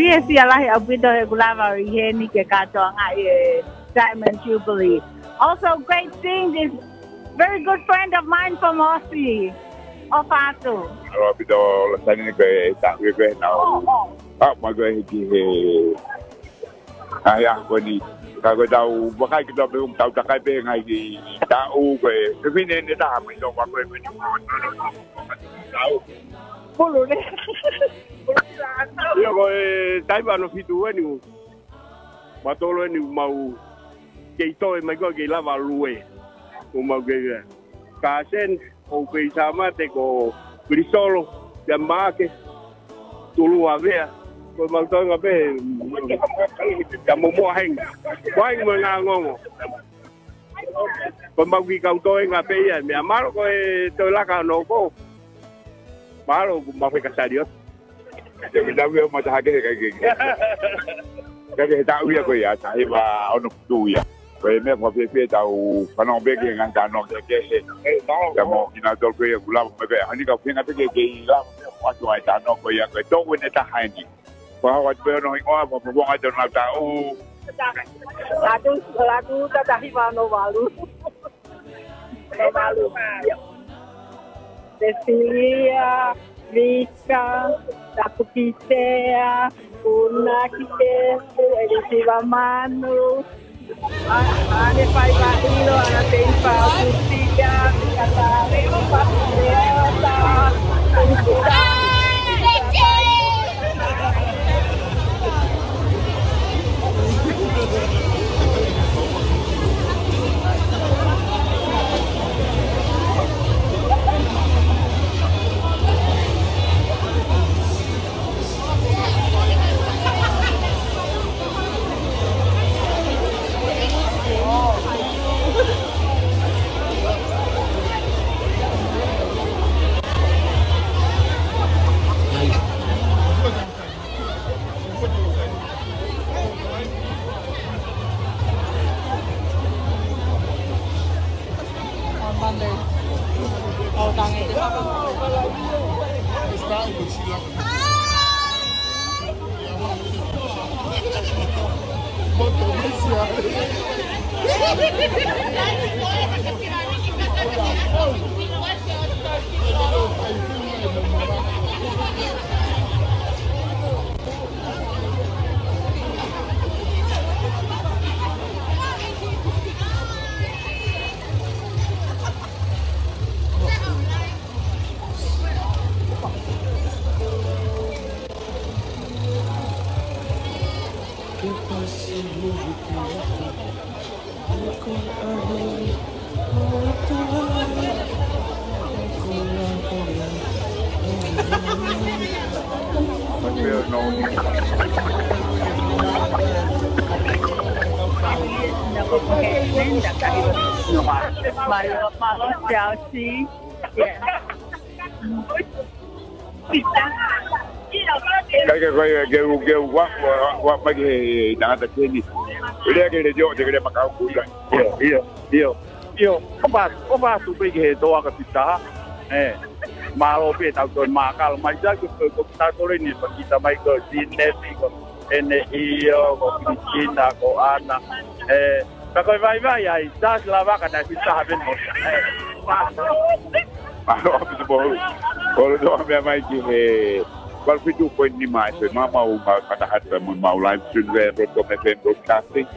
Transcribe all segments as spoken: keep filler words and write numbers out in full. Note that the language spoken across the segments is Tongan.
Fiefia lahi ʻaupito he kuo lava ʻi heni ke kātoa ange e Diamond Jubilee. Also, great thing is very good friend of mine from Aussie. ʻOfa atu. Mālō ʻaupito, Lasani, ko e taʻu ē ko ē naʻa ku, oh, oh, ʻalu mai ko ē ki he ngaahi ʻaho ko eni. Ka ko e tau vakai ki tau pē, tau takai pē ngaahi taʻu ko ē. Ko e fefine ʻe taha mai tō ko ē ko eni. Taʻu. Pulu ne. Ia ko e taimi ʻe ono fitu eni. Matolo eni mau kei toe mai ko ē kei lava lue. Ko mau kei ia. Ka sen, ʻo pei Sāmate ko Pilisolo, ia Maake, Tuluavea. Ko mau toenga pē, ia Momoʻahengi. Ko ai mo e ngā ngongo. Ko mau ki kau toenga pē ia, meʻa mālō ko e toe laka ʻo noko. Mālō, ko mau feka saliot. Te me tau ia mata hake he kai ke. Kai ke he taʻu ia ko ia, taʻu hiva ono fitu ia. Ko e meʻa ko e fiefia tau fanongo pē ki he ngaahi talanoa kehekehe. Ia mo kinautolu ko ia kuo lava mai pē, hani ka fenga pē ke kei lava pē ʻo ʻoatu ai e talanoa ko ia ko e toʻu ʻe taha eni. Ko e hā atu pē hono hingoa, mo e pupuonga ʻo honau taʻu. Latu, latu taʻu hiva ono valu. Ono valu. Cecilia, Vika, Takupitea, Una Kitefu, Elisiva Manu, a-, ʻAne Faiva ʻIlo, ʻAna Teifa Kusia, Vika Tale, Fasileota, Kusia. On Monday. Oh, dang it. Mālō, mālō, Chelsea. Yeah. Kai ke koe ke u, ke u wa, wa, wa, mai ke he tangata keni. Lea ke le dio, te ke le makau kuila. ʻIo, ʻio, ʻio. ʻIo, ʻofa, ʻofa atu pē ki he toʻa ka pita. ʻE, mālō pē tau toe mākalo mai. Sa ke ko, ko kita tole ni, pa kita mai ko Sinepi, ko ʻEne ʻIo, ko Kilisina, ko ʻAna. ʻE, ka ko e vaivai ai, sa si lava ka naʻe pita ha pē mo. ʻE, mālō. Mālō ʻaupito Paul. Ko e lolotonga meʻa mai ki he valu fitu poini nima ʻa e mau, mau fakataha atu mo mau live stream ʻi he Roto F M Broadcasting.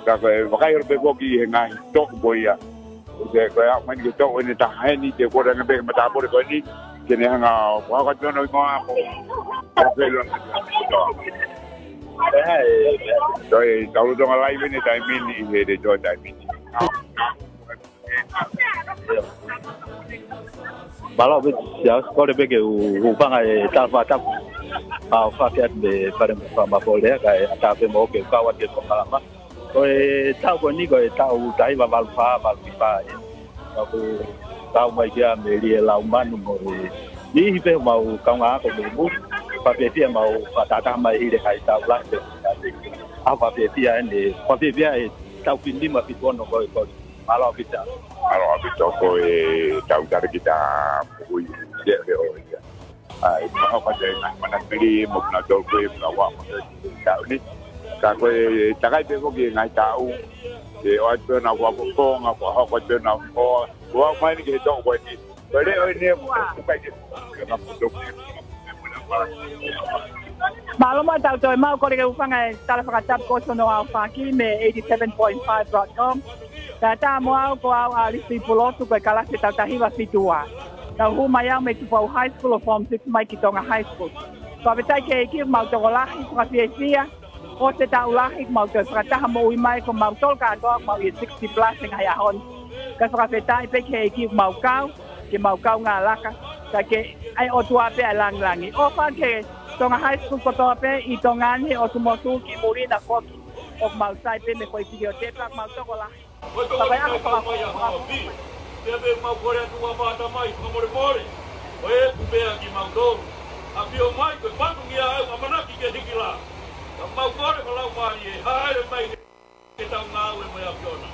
Ka ko e vakai holo pē foki he ngaahi toʻu ko ia. ʻO se ko e aʻu mai ni ke toʻu ʻe taha eni, te u kole ange pē ki he matāpule ko eni, ke ne hanga ʻo hoko atu hono hingoa mo. Ko e lolotonga. Ko e tau lolotonga live ʻi he taimi ni, ʻi he lolotonga taimi ni. Mālō pē, sia, kole pē ke u, u hūfanga he tala fakatapu. ʻA, ʻofa atu mei he Fale Mafola Lea, kae ʻatā pē mo ke u kau atu ki he polokalama. Ko e taʻu ko eni, ko e taʻu taha hiva valu fā, valu fā ia. Ka ko e taʻu mai kia Melie Laumanu mo e niʻihi pē mau kaungā ako mei muli. Pea fiefia mau fakatātā mai ʻi he kakai taʻu lahi pē. ʻAho fakafiefia eni, fakafiefia e tau fili ma fitu ono ko e ko. Mālō ʻaupito. Mālō ʻaupito ko e tau tari kita pui ia e o ia. ʻAi, ma hoko te na mana pili mo na tau ko e na wa mo te tau ni. Ka ko e takai pe ko ki ngai tau. E o atu na wa ko ko nga ko hoko te na o. Wa mai ni ke to ko ni. Ko le o ni mo ko kai ke. Ka mo to. Mālō mo tau toe mau kole ke ufanga e tala fakatapu ko Sono Aofaki me eighty-seven point five dot com. Ka tā mo au ko au ʻa Lisi Pulotu ko e kalasi tau tahiva fitu ua. Tau hū mai au me Tupou High School ʻo Form six mai ki Tonga High School. Ko ʻavetai ke ʻEiki mau tokolahi, fakafiefia, ʻosi e taʻu lahi, mau toe fakataha moʻui mai ko mau tolu kātoa, mau ʻi he sixty plus e ngaahi ʻaho ni. Ka fakafetaʻi pē ki he ʻEiki mau kau, ke mau kaungā laka, ka ke ʻai ʻOtua pē ʻa e langilangi. ʻOfa ki he Tonga High School kotoa pē ʻi Tonga ni he ʻotu motu ki muli na foki. ʻOku mau sai pē me ko e video tepa mau tokolahi. Ko e tokolahi mai kau mai a hawa pi. Pea pē mau kole atu ʻa pāta mai, fakamolemole. Ko e pu pea ki mau tolu. ʻApio mai, ko e fatongia au ʻamanaki ke hiki lā. Ka mau kole ko lau mālie, haere mai ke tau ngāue mo e ʻAfiona.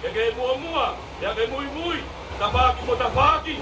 Ke ke muʻomuʻa, pea ke muimui, tafaʻaki mo tafaʻaki,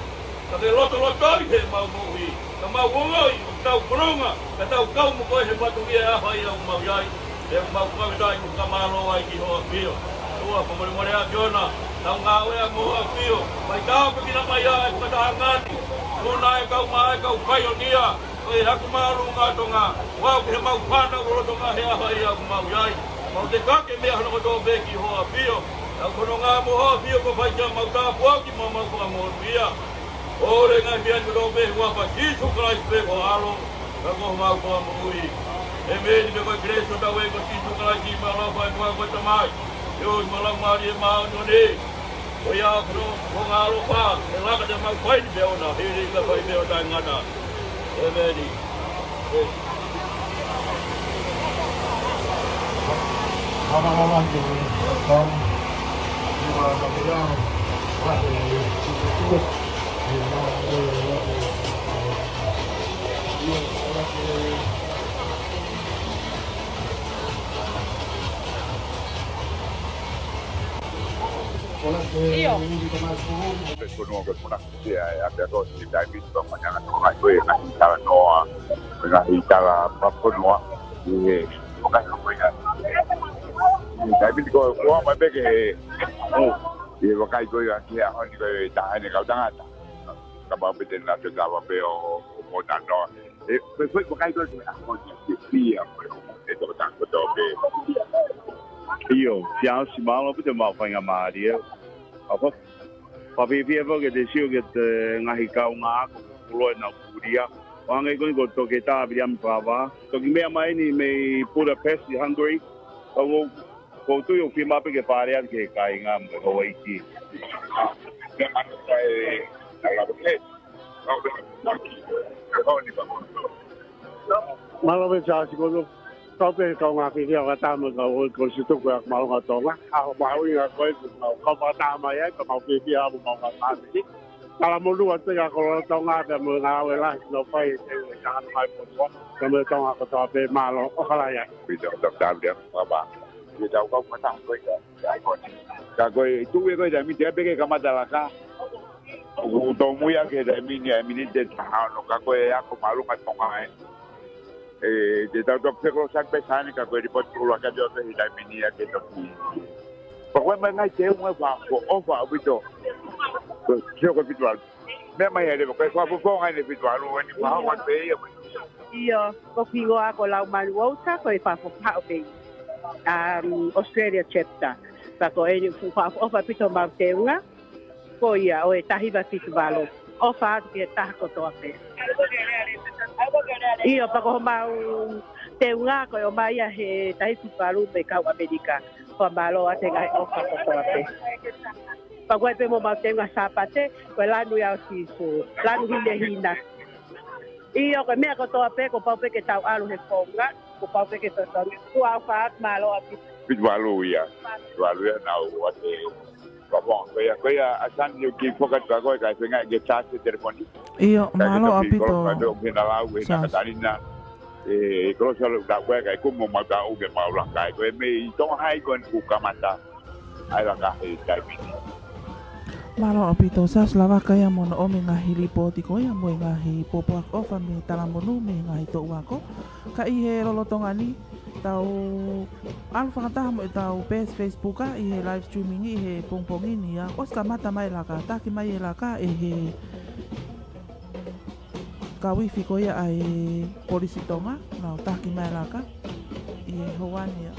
ka ke lotolotoi he mau moʻui, ka mau ongoʻi ʻoku tau fononga, ka tau kau mo koe he fatongia ʻa e ʻaho ia ʻoku mau ʻi ai, he mau fakafetaʻi mo fakamālō ai ki ho ʻAfio. ʻOua, fakamolemole ʻAfiona, tau ngāue ʻa mo ho ʻAfio, mai tāpuekina mai ʻa e fakatahaʻanga ni, ʻo nai kau mai, kau paionia, ʻo e haku māʻolunga ʻa Tonga, ʻoku ke he mau fānau lolotonga he ʻaho ia ʻoku mau ʻi ai. Mau tekaki e meʻa hono kotoa pē ki ho ʻAfio. Tau fononga mo ho ʻAfio ko fai kia mau tāpuaki mo mau fakamolemole ia. ʻOku ke ngaahi meʻa ni kotoa pē he huafa ʻo Sīsū Kalaisi pē ko ho ʻAlo, ka ko homau Fakamoʻui. ʻEmeni. Pea ko e kelesi ʻa hotau ʻEiki ko Sīsū Kalaisi, mo e ʻaloʻofa ʻa e ʻOtua ko e Tamai, ʻa e ʻofa ʻa e Laumālie Māʻoniʻoni, ʻo ia ko hono fofonga ʻaloʻofa, ʻe laka te mau fai ni pea ʻoua, hili ka fai pea ʻo taʻengata. ʻEmeni. ʻIo. Pe ko no ke mona. Ia, ia, pea ko e taimi ni ko e mananga ko e ngaahi talanoa, ngaahi tala papa noa, ʻi he, ko e ngaahi ko e ngaahi. ʻI he taimi ni ko e ʻoua mai pē ke, ʻi he vakai ko e ʻa ki he ʻaho ni ko e taha eni kau tangata. Kapau pē te na te kava pē ʻo, ʻo mona noa. ʻE, pe ko e vakai ko e ʻaho ni ke pia, ko e ʻo e toko tango tō pē. ʻIo, sia o si mālō pē te mau faingamālie. ʻAho, fakafiefia foki ke te sio ki he ngaahi kaungā ako kuo puloa ʻenau kulia. ʻO hangē ko eni ko Toketā Viliami Fava. Toki meʻa mai eni mei Budapest ʻi Hungary. Ka ʻoku, ʻoku ou tui ʻoku fiemaʻu pē ke fale atu ki he kāinga mo e Hawaiki. Meʻa mai ko e, ʻa lava ke. Mālō pē Siaosi Kono. Kau pē kaungā fiefia fakataha mo e kau ʻo e Kolisi Tuku ʻa Māʻolunga Tonga. ʻAho mahuʻinga ko ē, mau kau fakataha mai ai, ka mau fiefia mo mau fakataha mai. Talamonū atu ki he kau lolotonga pea mo e ngāue lahi nau fai he teu e tangata mai Potua. Pea mo e Tonga kotoa pē, mālō, ʻofa lahi atu. Pito, tau tāpia, papa. Pito, kau fakataha ko ē. Ka ko e tuʻu ē ko e taimi ni, te pē ke kamata laka. ʻOku tōmui ʻa e taimi ni, ʻa e miniti ʻe taha ono, ka ko e ako māʻolunga Tonga ē. ʻE, te tau toki fekolosi atu pē sani, ka ko e lipooti ʻuluaki atu pē he taimi ni ʻa e toki. Ka ko e mai ngai te unga fa, ko ʻofa ʻaupito. Ko e sio ko e fitu valu. Meʻa mai ʻa e levo, ko e fakafofonga ʻene fitu valu, ʻeni fakahoa pē ia. ʻIo, ko e hingoa ko Laumanu Walter, ko e fakafofonga ʻo e, um, Australia chapter. Ka ko ʻeni fuʻu fakaʻofa ʻaupito mau teunga. Ko ia, ʻo e taha hiva fitu valu. ʻOfa atu ki he taha kotoa pē. ʻIo, pea ko homau teunga, ko e ʻomai ia he taha hiva fitu valu mei he kau ʻAmelika. Fakamālō atu he ngaahi ʻofa kotoa pē. Pea ko e pē mo mau teunga Sāpate, ko e lanu ia ʻo Sīsū. Lanu hinehina. ʻIo, ko e meʻa kotoa pē, kuo pau pē ke tau ʻalu he founga, kuo pau pē ke tau tau. Kuo ʻofa atu, mālō atu. Fitu valu ia. Fitu valu ia, nau ate. Ko ia, ko ia, ʻa Sani ʻoku kiʻi foka atu ka ko e kai fenga ke sasi telefoni. ʻIo, mālō ʻaupito. Kai ke toki kolo, kai ke toki hena lau, hena Katalina. ʻE, ʻe kolosi ʻalu ʻo taʻu ko ē kae ʻikai ke mo mau taʻu ke mau laka ai. Ko e meʻa ʻi Tonga hai ko eni kuo kamata ʻa e laka he taimi ni. Mālō ʻaupito, Siaosi Lavaka ia mo hono ʻomi e ngaahi lipooti ko ia mo e ngaahi pōpoaki ʻofa mei Talamonū mei he ngaahi toʻu ako. Ka ʻi he lolotonga ni, tau ʻalu fakataha mo ʻetau peesi Facebook ʻi he live streaming ʻi he pongipongi ni ia. ʻOsi kamata mai e laka, taki mai e laka ʻe he kau ifi ko ia ʻa e Polisi Tonga, nau taki mai e laka ʻi he houa ni ia.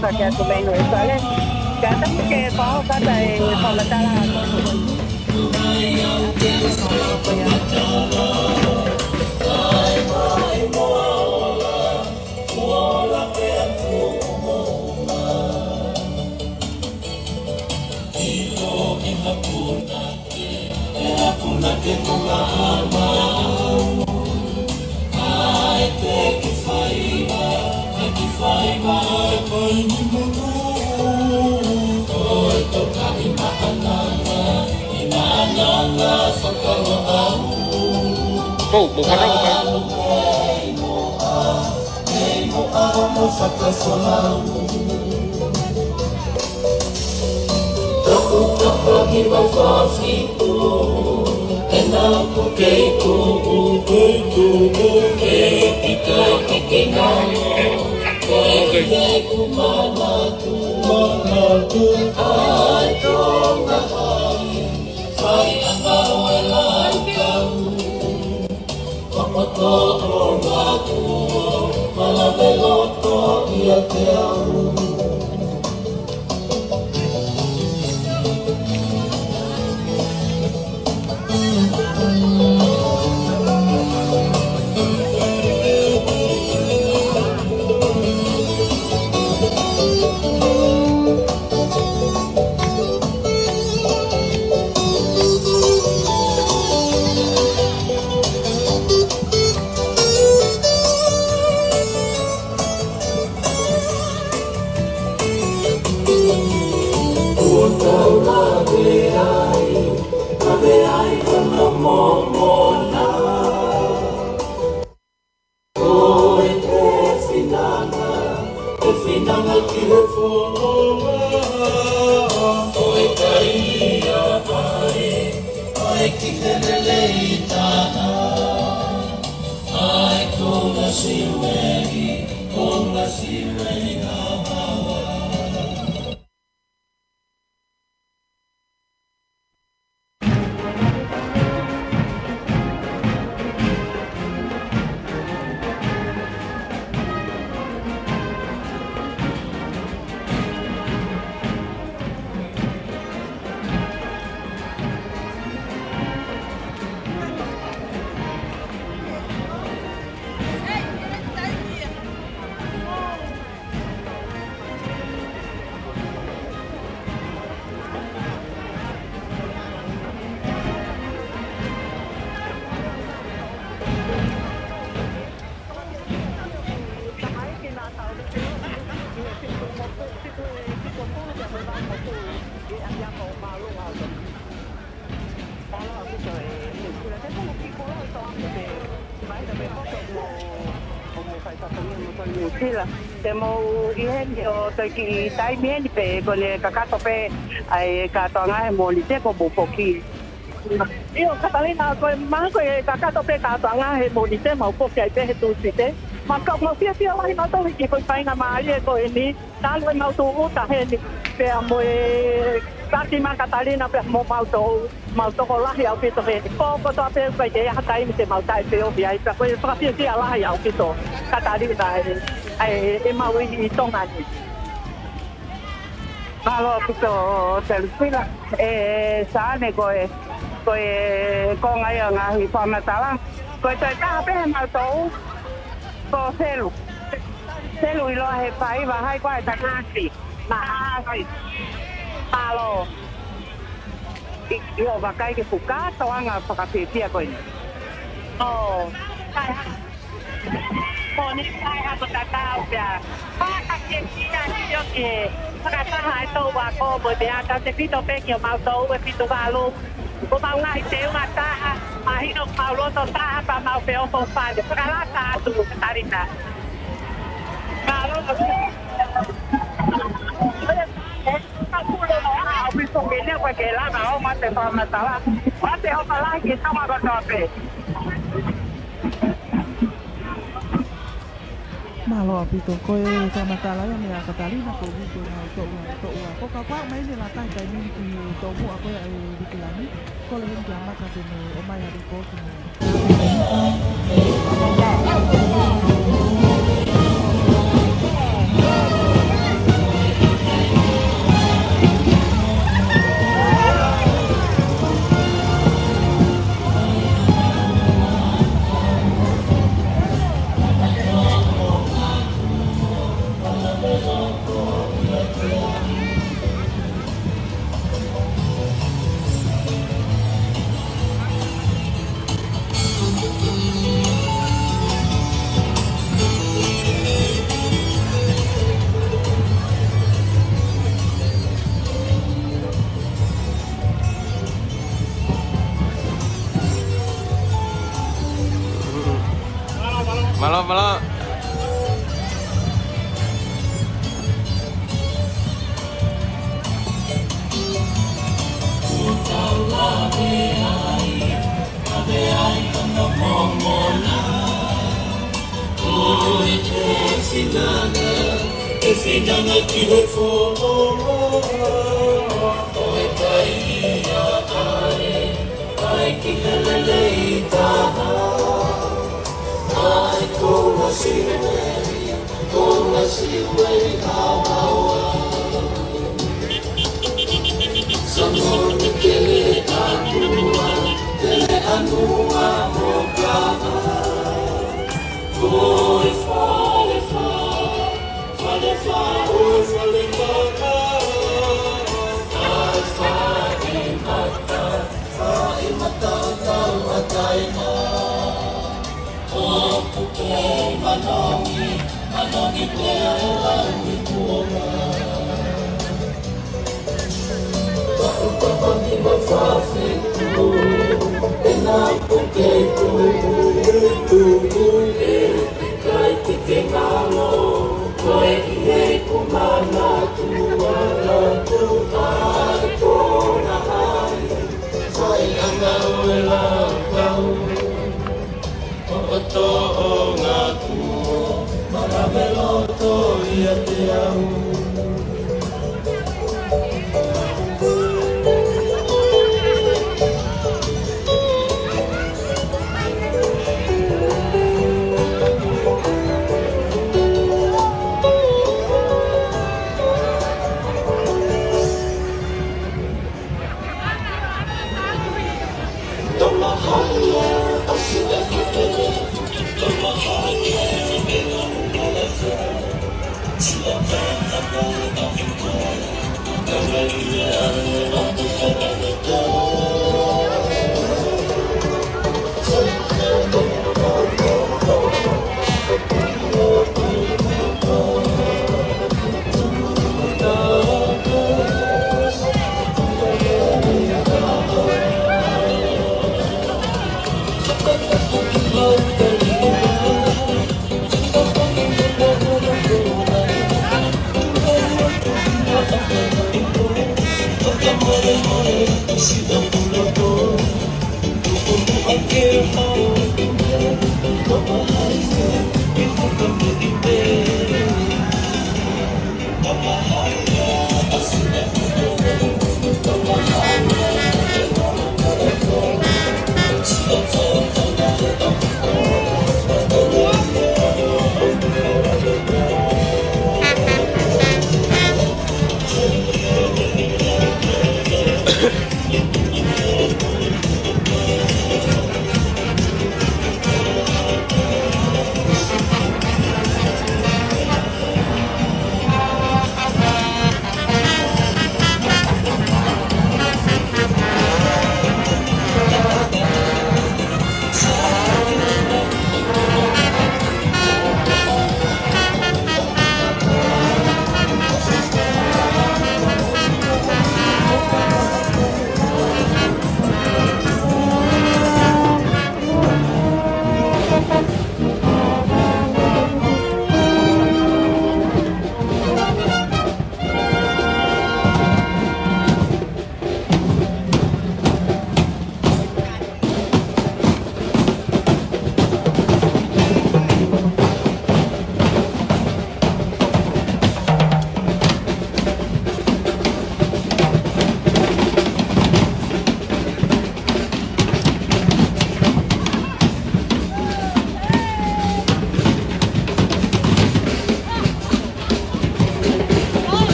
Ka ke atu mei no e sale. Ke ata ke pao kata e fakamatala. Oh, bukan aku, Pak. Sila, te mou ʻi heni ʻo toe kiʻi taimi eni pē, ko ʻene kakato pē ʻa e kātoanga he Mōnite kuo mou foki. ʻIo, Katalina, ko e mahalo ko e kakato pē kātoanga he Mōnite, mau foki ai pē he Tūsite. Mau ka, mau fiefia lahi mautolu ki he foʻi faingamālie ko eni. Talu ʻemau tūʻuta heni, pea mo e taki ma Katalina, pea mo mautolu, mau tokolahi ʻaupito heni. Ko, kotoa pē ʻoku ʻikai ke ʻi ai ha taimi te mau taʻepēofi ai, pea ko e fakafiefia lahi ʻaupito, Katalina, ʻa e, ʻa e, ʻemau ʻi, ʻi Tonga ni. Mālō ʻaupito, Telusila. ʻE, Saane, ko e, ko e konga ia ngaahi fakamatala. Ko e toe taha pē he mautolu. Ko Selu. Selu ʻiloa he faiva, hai ko e tangati. Mahalo. Mālō. ʻI, ʻio, vakai ki he fuʻu kātoanga fakafiefia ko eni. ʻO, kai ha. Ko eni kai ha ko tatau pea. Fakafiefia ʻio ki he fakataha ʻa e toʻu ako mo e meʻa tautefito pē ki hoʻomautolu ʻe fitu valu. Ko ʻemau ngaahi teunga taha, mahino ko ʻemau loto taha pea mau feʻofoʻofani. Fakalata atu, Katalina. Mālō. ʻAupito ke ne koe ke lava ʻo mate fakamatala. Mate ʻo palahi ki Tonga kotoa pē. Mālō ʻaupito, ko e fakamatala ia meia Katalina Kovi, ko e ngaahi toʻu, toʻu ako. Ka kuo aʻu mai eni e lata he taimi ni ki he toʻu ako ia ʻa e Vikilani. Kole heni kia Maka ke ne ʻomai ha lipoti mo Mālō, mālō. Ko e finanga, e finanga ki he fono, ko e kai ia ʻae, ʻae ki he lelei taha. ʻAe ko la siwei, ko la siwei hawawa. Sano ni kele anua, kele anua mo kama. Ko e fale fa, fale fa, o fale fa, a fale mata, fale mata tau a taima. O puke manongi, manongi pea e lau i kuonga. Tapu papa ni ma fafeku, e nā puke i kuonga, e tuku e kai te ke ngalo, ko e ʻi he kumana tua, tua e kona hai, fai anga o e lau kau. Ko e toʻonga kuo malave loto ʻiate au.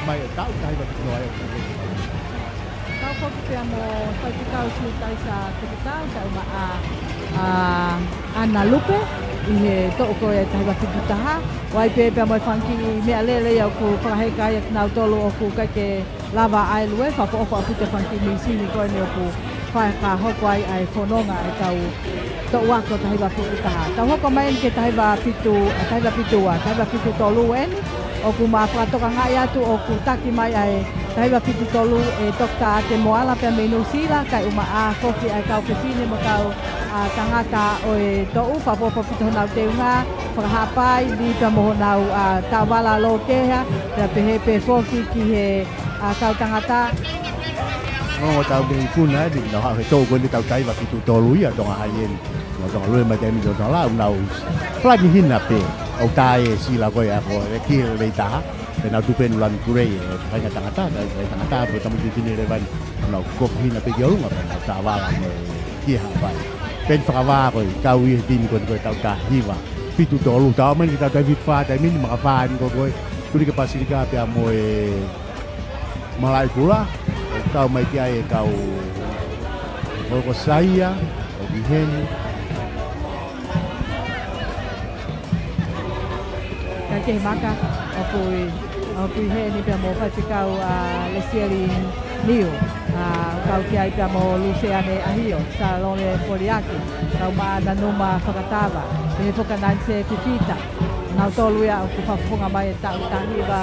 Mai e taʻu taha hiva fitu noa ʻe. Kau foki pea mo Faifekau Siutaisa Toketā, kae ʻumaʻā ʻa ʻAna Lupe ʻi he toʻu ko ē taha hiva fitu taha. ʻOku ʻi ai pē pea mo e fanga kiʻi meʻalele ia ʻoku fakaheka ai ʻa kinautolu ʻoku ʻikai ke lava ʻa e lue, fakaʻofoʻofa ʻaupito e fanga kiʻi mīsini ko eni ʻoku fai ka hoko ai ʻa e fononga ʻa e kau toʻu ako taha hiva fitu taha. Tau hoko mai eni ki he taha hiva fitu, taha hiva fitu ua, taha hiva fitu tolu eni, ʻoku ma fakatokangaʻi atu ʻoku taki mai ʻa e taha hiva fitu tolu ʻe Toketā Ate Moala pea mei Nuʻusila, kae ʻumaʻā foki ʻa e kau fefine mo e kau, ʻa, tangata ʻo e toʻu, fakaʻofoʻofa ʻaupito honau teunga, fakahapai, lī pea mo honau, ʻa, taʻovala lōkeha, pea pehē pē foki ki he, ʻa, kau tangata. Ongo tau mei Funa, ʻe, nau haʻu he toʻu ko eni taha hiva fitu tolu ia, Tonga High eni. Nau Tonga Low mai taimi Tonga Low, nau flag hina pē, ʻo tā e sila ko ia ko e ki he lei taha, pea nau tupenu lanu kulei, ʻe, faʻahinga tangata, faʻahinga tangata, pea tamaiki fefine lēvani, nau kofu hina pē ki ʻolunga, pea nau taʻovala mo e ki he hapai. Pea ʻi he fakavā ko ē, kau ʻi he timi ko eni ko e taʻu taha hiva fitu tolu, tau mai ki he taʻu taha hiva fitu fā, taimi ni maka fā eni ko ē, Tulike Pasilika pea mo e Malaʻekula, ʻo kau mai ki ai e kau Holokosaia, ʻoku ʻi heni. Ka ke maka, ʻoku ʻi, ʻoku ʻi heni pea mo Faifekau, ʻa, Lesieli Niu, ʻa, kau ki ai pea mo Luseane ʻAhio, Salome Foliaki, kae ʻumaʻā Nanuma Fakatava, pehē foki ʻa Nanise Fifita, nautolu ia ʻoku fakafofonga mai e taʻu taha hiva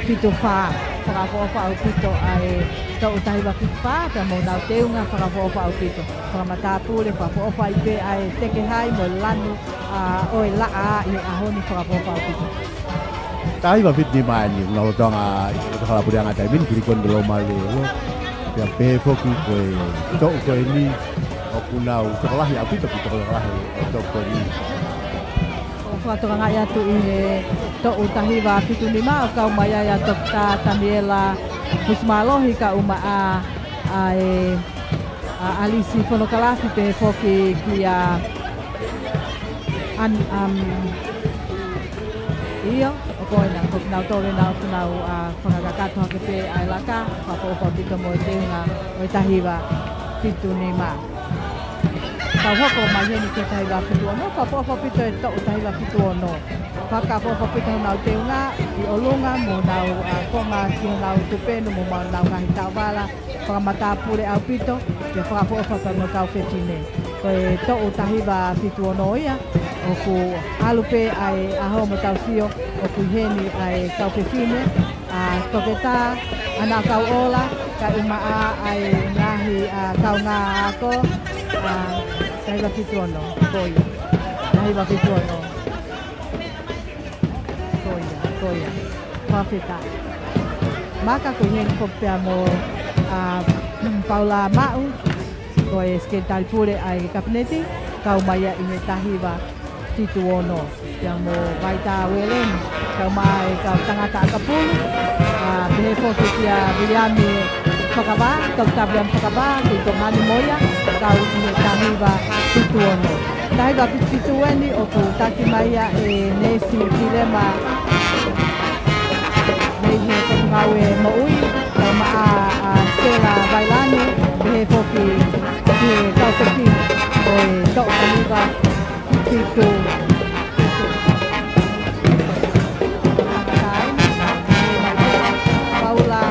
fitu fā, fakaʻofoʻofa ʻaupito ʻa e toʻu taha hiva fitu fā, pea mo honau teunga fakaʻofoʻofa ʻaupito. Fakamatāpule, fakaʻofoʻofa ai pē ʻa e teke hai mo e lanu, ʻa, ʻo e laʻā ʻi he ʻaho ni, fakaʻofoʻofa ʻaupito. Taha hiva fitu nima eni, ʻoku nau lolotonga ʻi he hala puleʻanga taimi ni, kulikoni ke loma le lo. Pea pehē foki ko e toʻu ko eni, ʻoku nau tokolahi ʻaupito, ki he tokolahi ʻo e toʻu ko eni. ʻOku fakatokangaʻi atu ʻi he toʻu taha hiva fitu nima, ʻoku kau mai ai ʻa Toketā Taniela Fusimālohi kae ʻumaʻā ʻa e, ʻa ʻAlisi Fonokalafi pehē foki kia An-, um, ʻio, ʻo ko ena, ko kinautolu ena ʻoku nau, ʻa, fakakakato hake pē ʻa e laka, fakaʻofoʻofa ʻaupito mo e teunga ʻo e taha hiva fitu nima. Tau hoko mai heni ki he taha hiva fitu ono, fakaʻofoʻofa ʻaupito e toʻu taha hiva fitu ono. Fakaʻofoʻofa ʻaupito honau teunga ʻi ʻolunga mo honau, ʻa, konga ki honau tupenu mo honau ngaahi taʻovala, fakamatāpule ʻaupito, pea fakaʻofoʻofa pea mo e kau fefine. Ko e toʻu taha hiva fitu ono ia, ʻoku ʻalu pē ʻa e ʻaho mo tau sio, ʻoku ʻi heni ʻa e kau fefine, ʻa Toketā ʻAna ʻAkauʻola, kae ʻumaʻā ʻa e ngaahi, ʻa, kaungā ako, ʻa, taha hiva fitu ono, ko ia. Taha hiva fitu ono. Ko ia, ko ia. Fakafetaʻi. Maka ko eni foki pea mo, ʻa, Paula Maʻu, ko e Sekelitali Pule ʻa e Kapineti, kau mai ia ʻi he taha hiva fitu ono. Pea mo Vaitā Ueleni, kau mai e kau tangata ʻakapulu, ʻa, pehē foki kia Viliami Fakavā, Toketā Viliami Fakavā, ko e tokoni mo ia, kau ʻi he taha hiva fitu ono. Taha hiva fitu fitu eni ʻoku taki mai ia ʻe Nesi Kilema mei he Potungāue Moʻui, kae ʻumaʻā ʻa Sela Vailani, pehē foki ki he kau fefine ʻo e toʻu taha hiva fitu. Paula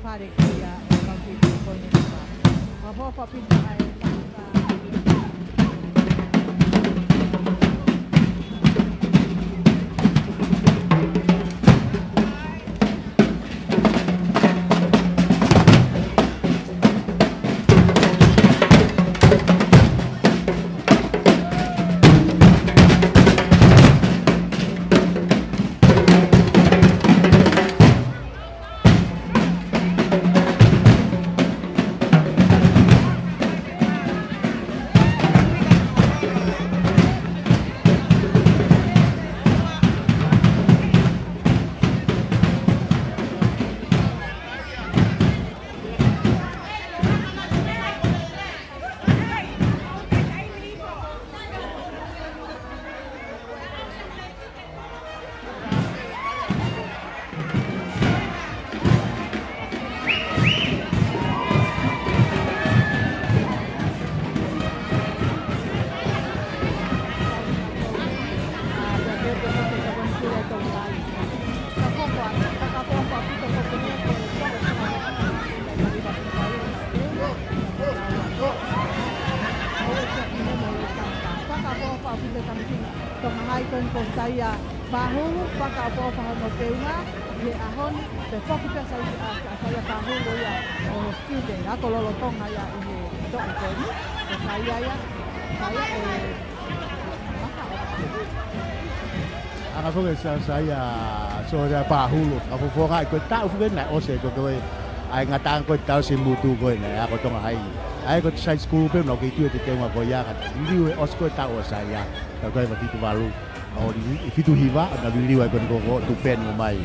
Fale kia ʻo Kaufitu ko eni. Fakaʻofoʻofa ʻaupito ʻa e Ai ko eni ko Saia Pahulu, fakaʻofoʻofa hono teunga ʻi he ʻaho ni, pea foki pē ʻa Sai-, ʻa, ʻa Saia Pahulu ia ʻo student, ako lolotonga ia ʻi he toʻu ko eni, ko Saia ia, Saia ʻe maka ʻo. Anga foki ʻe Sa-, Saia, Saia Pahulu, fakafofongaʻi ko e taʻu foki naʻe ʻosi ko ē, ʻa e ngataʻanga ko ē taʻu si mutu ko ē naʻe ako Tonga Hai. ʻA ia ko e side school pē naʻa ku kei tui ʻa e teunga ko ia ka liliu ʻe ʻosi ko e taʻu ʻo Saia, taʻu taha hiva fitu valu. ʻO li-, fitu hiva, naʻa liliu ai ko eni ko, ko Tupenu mai.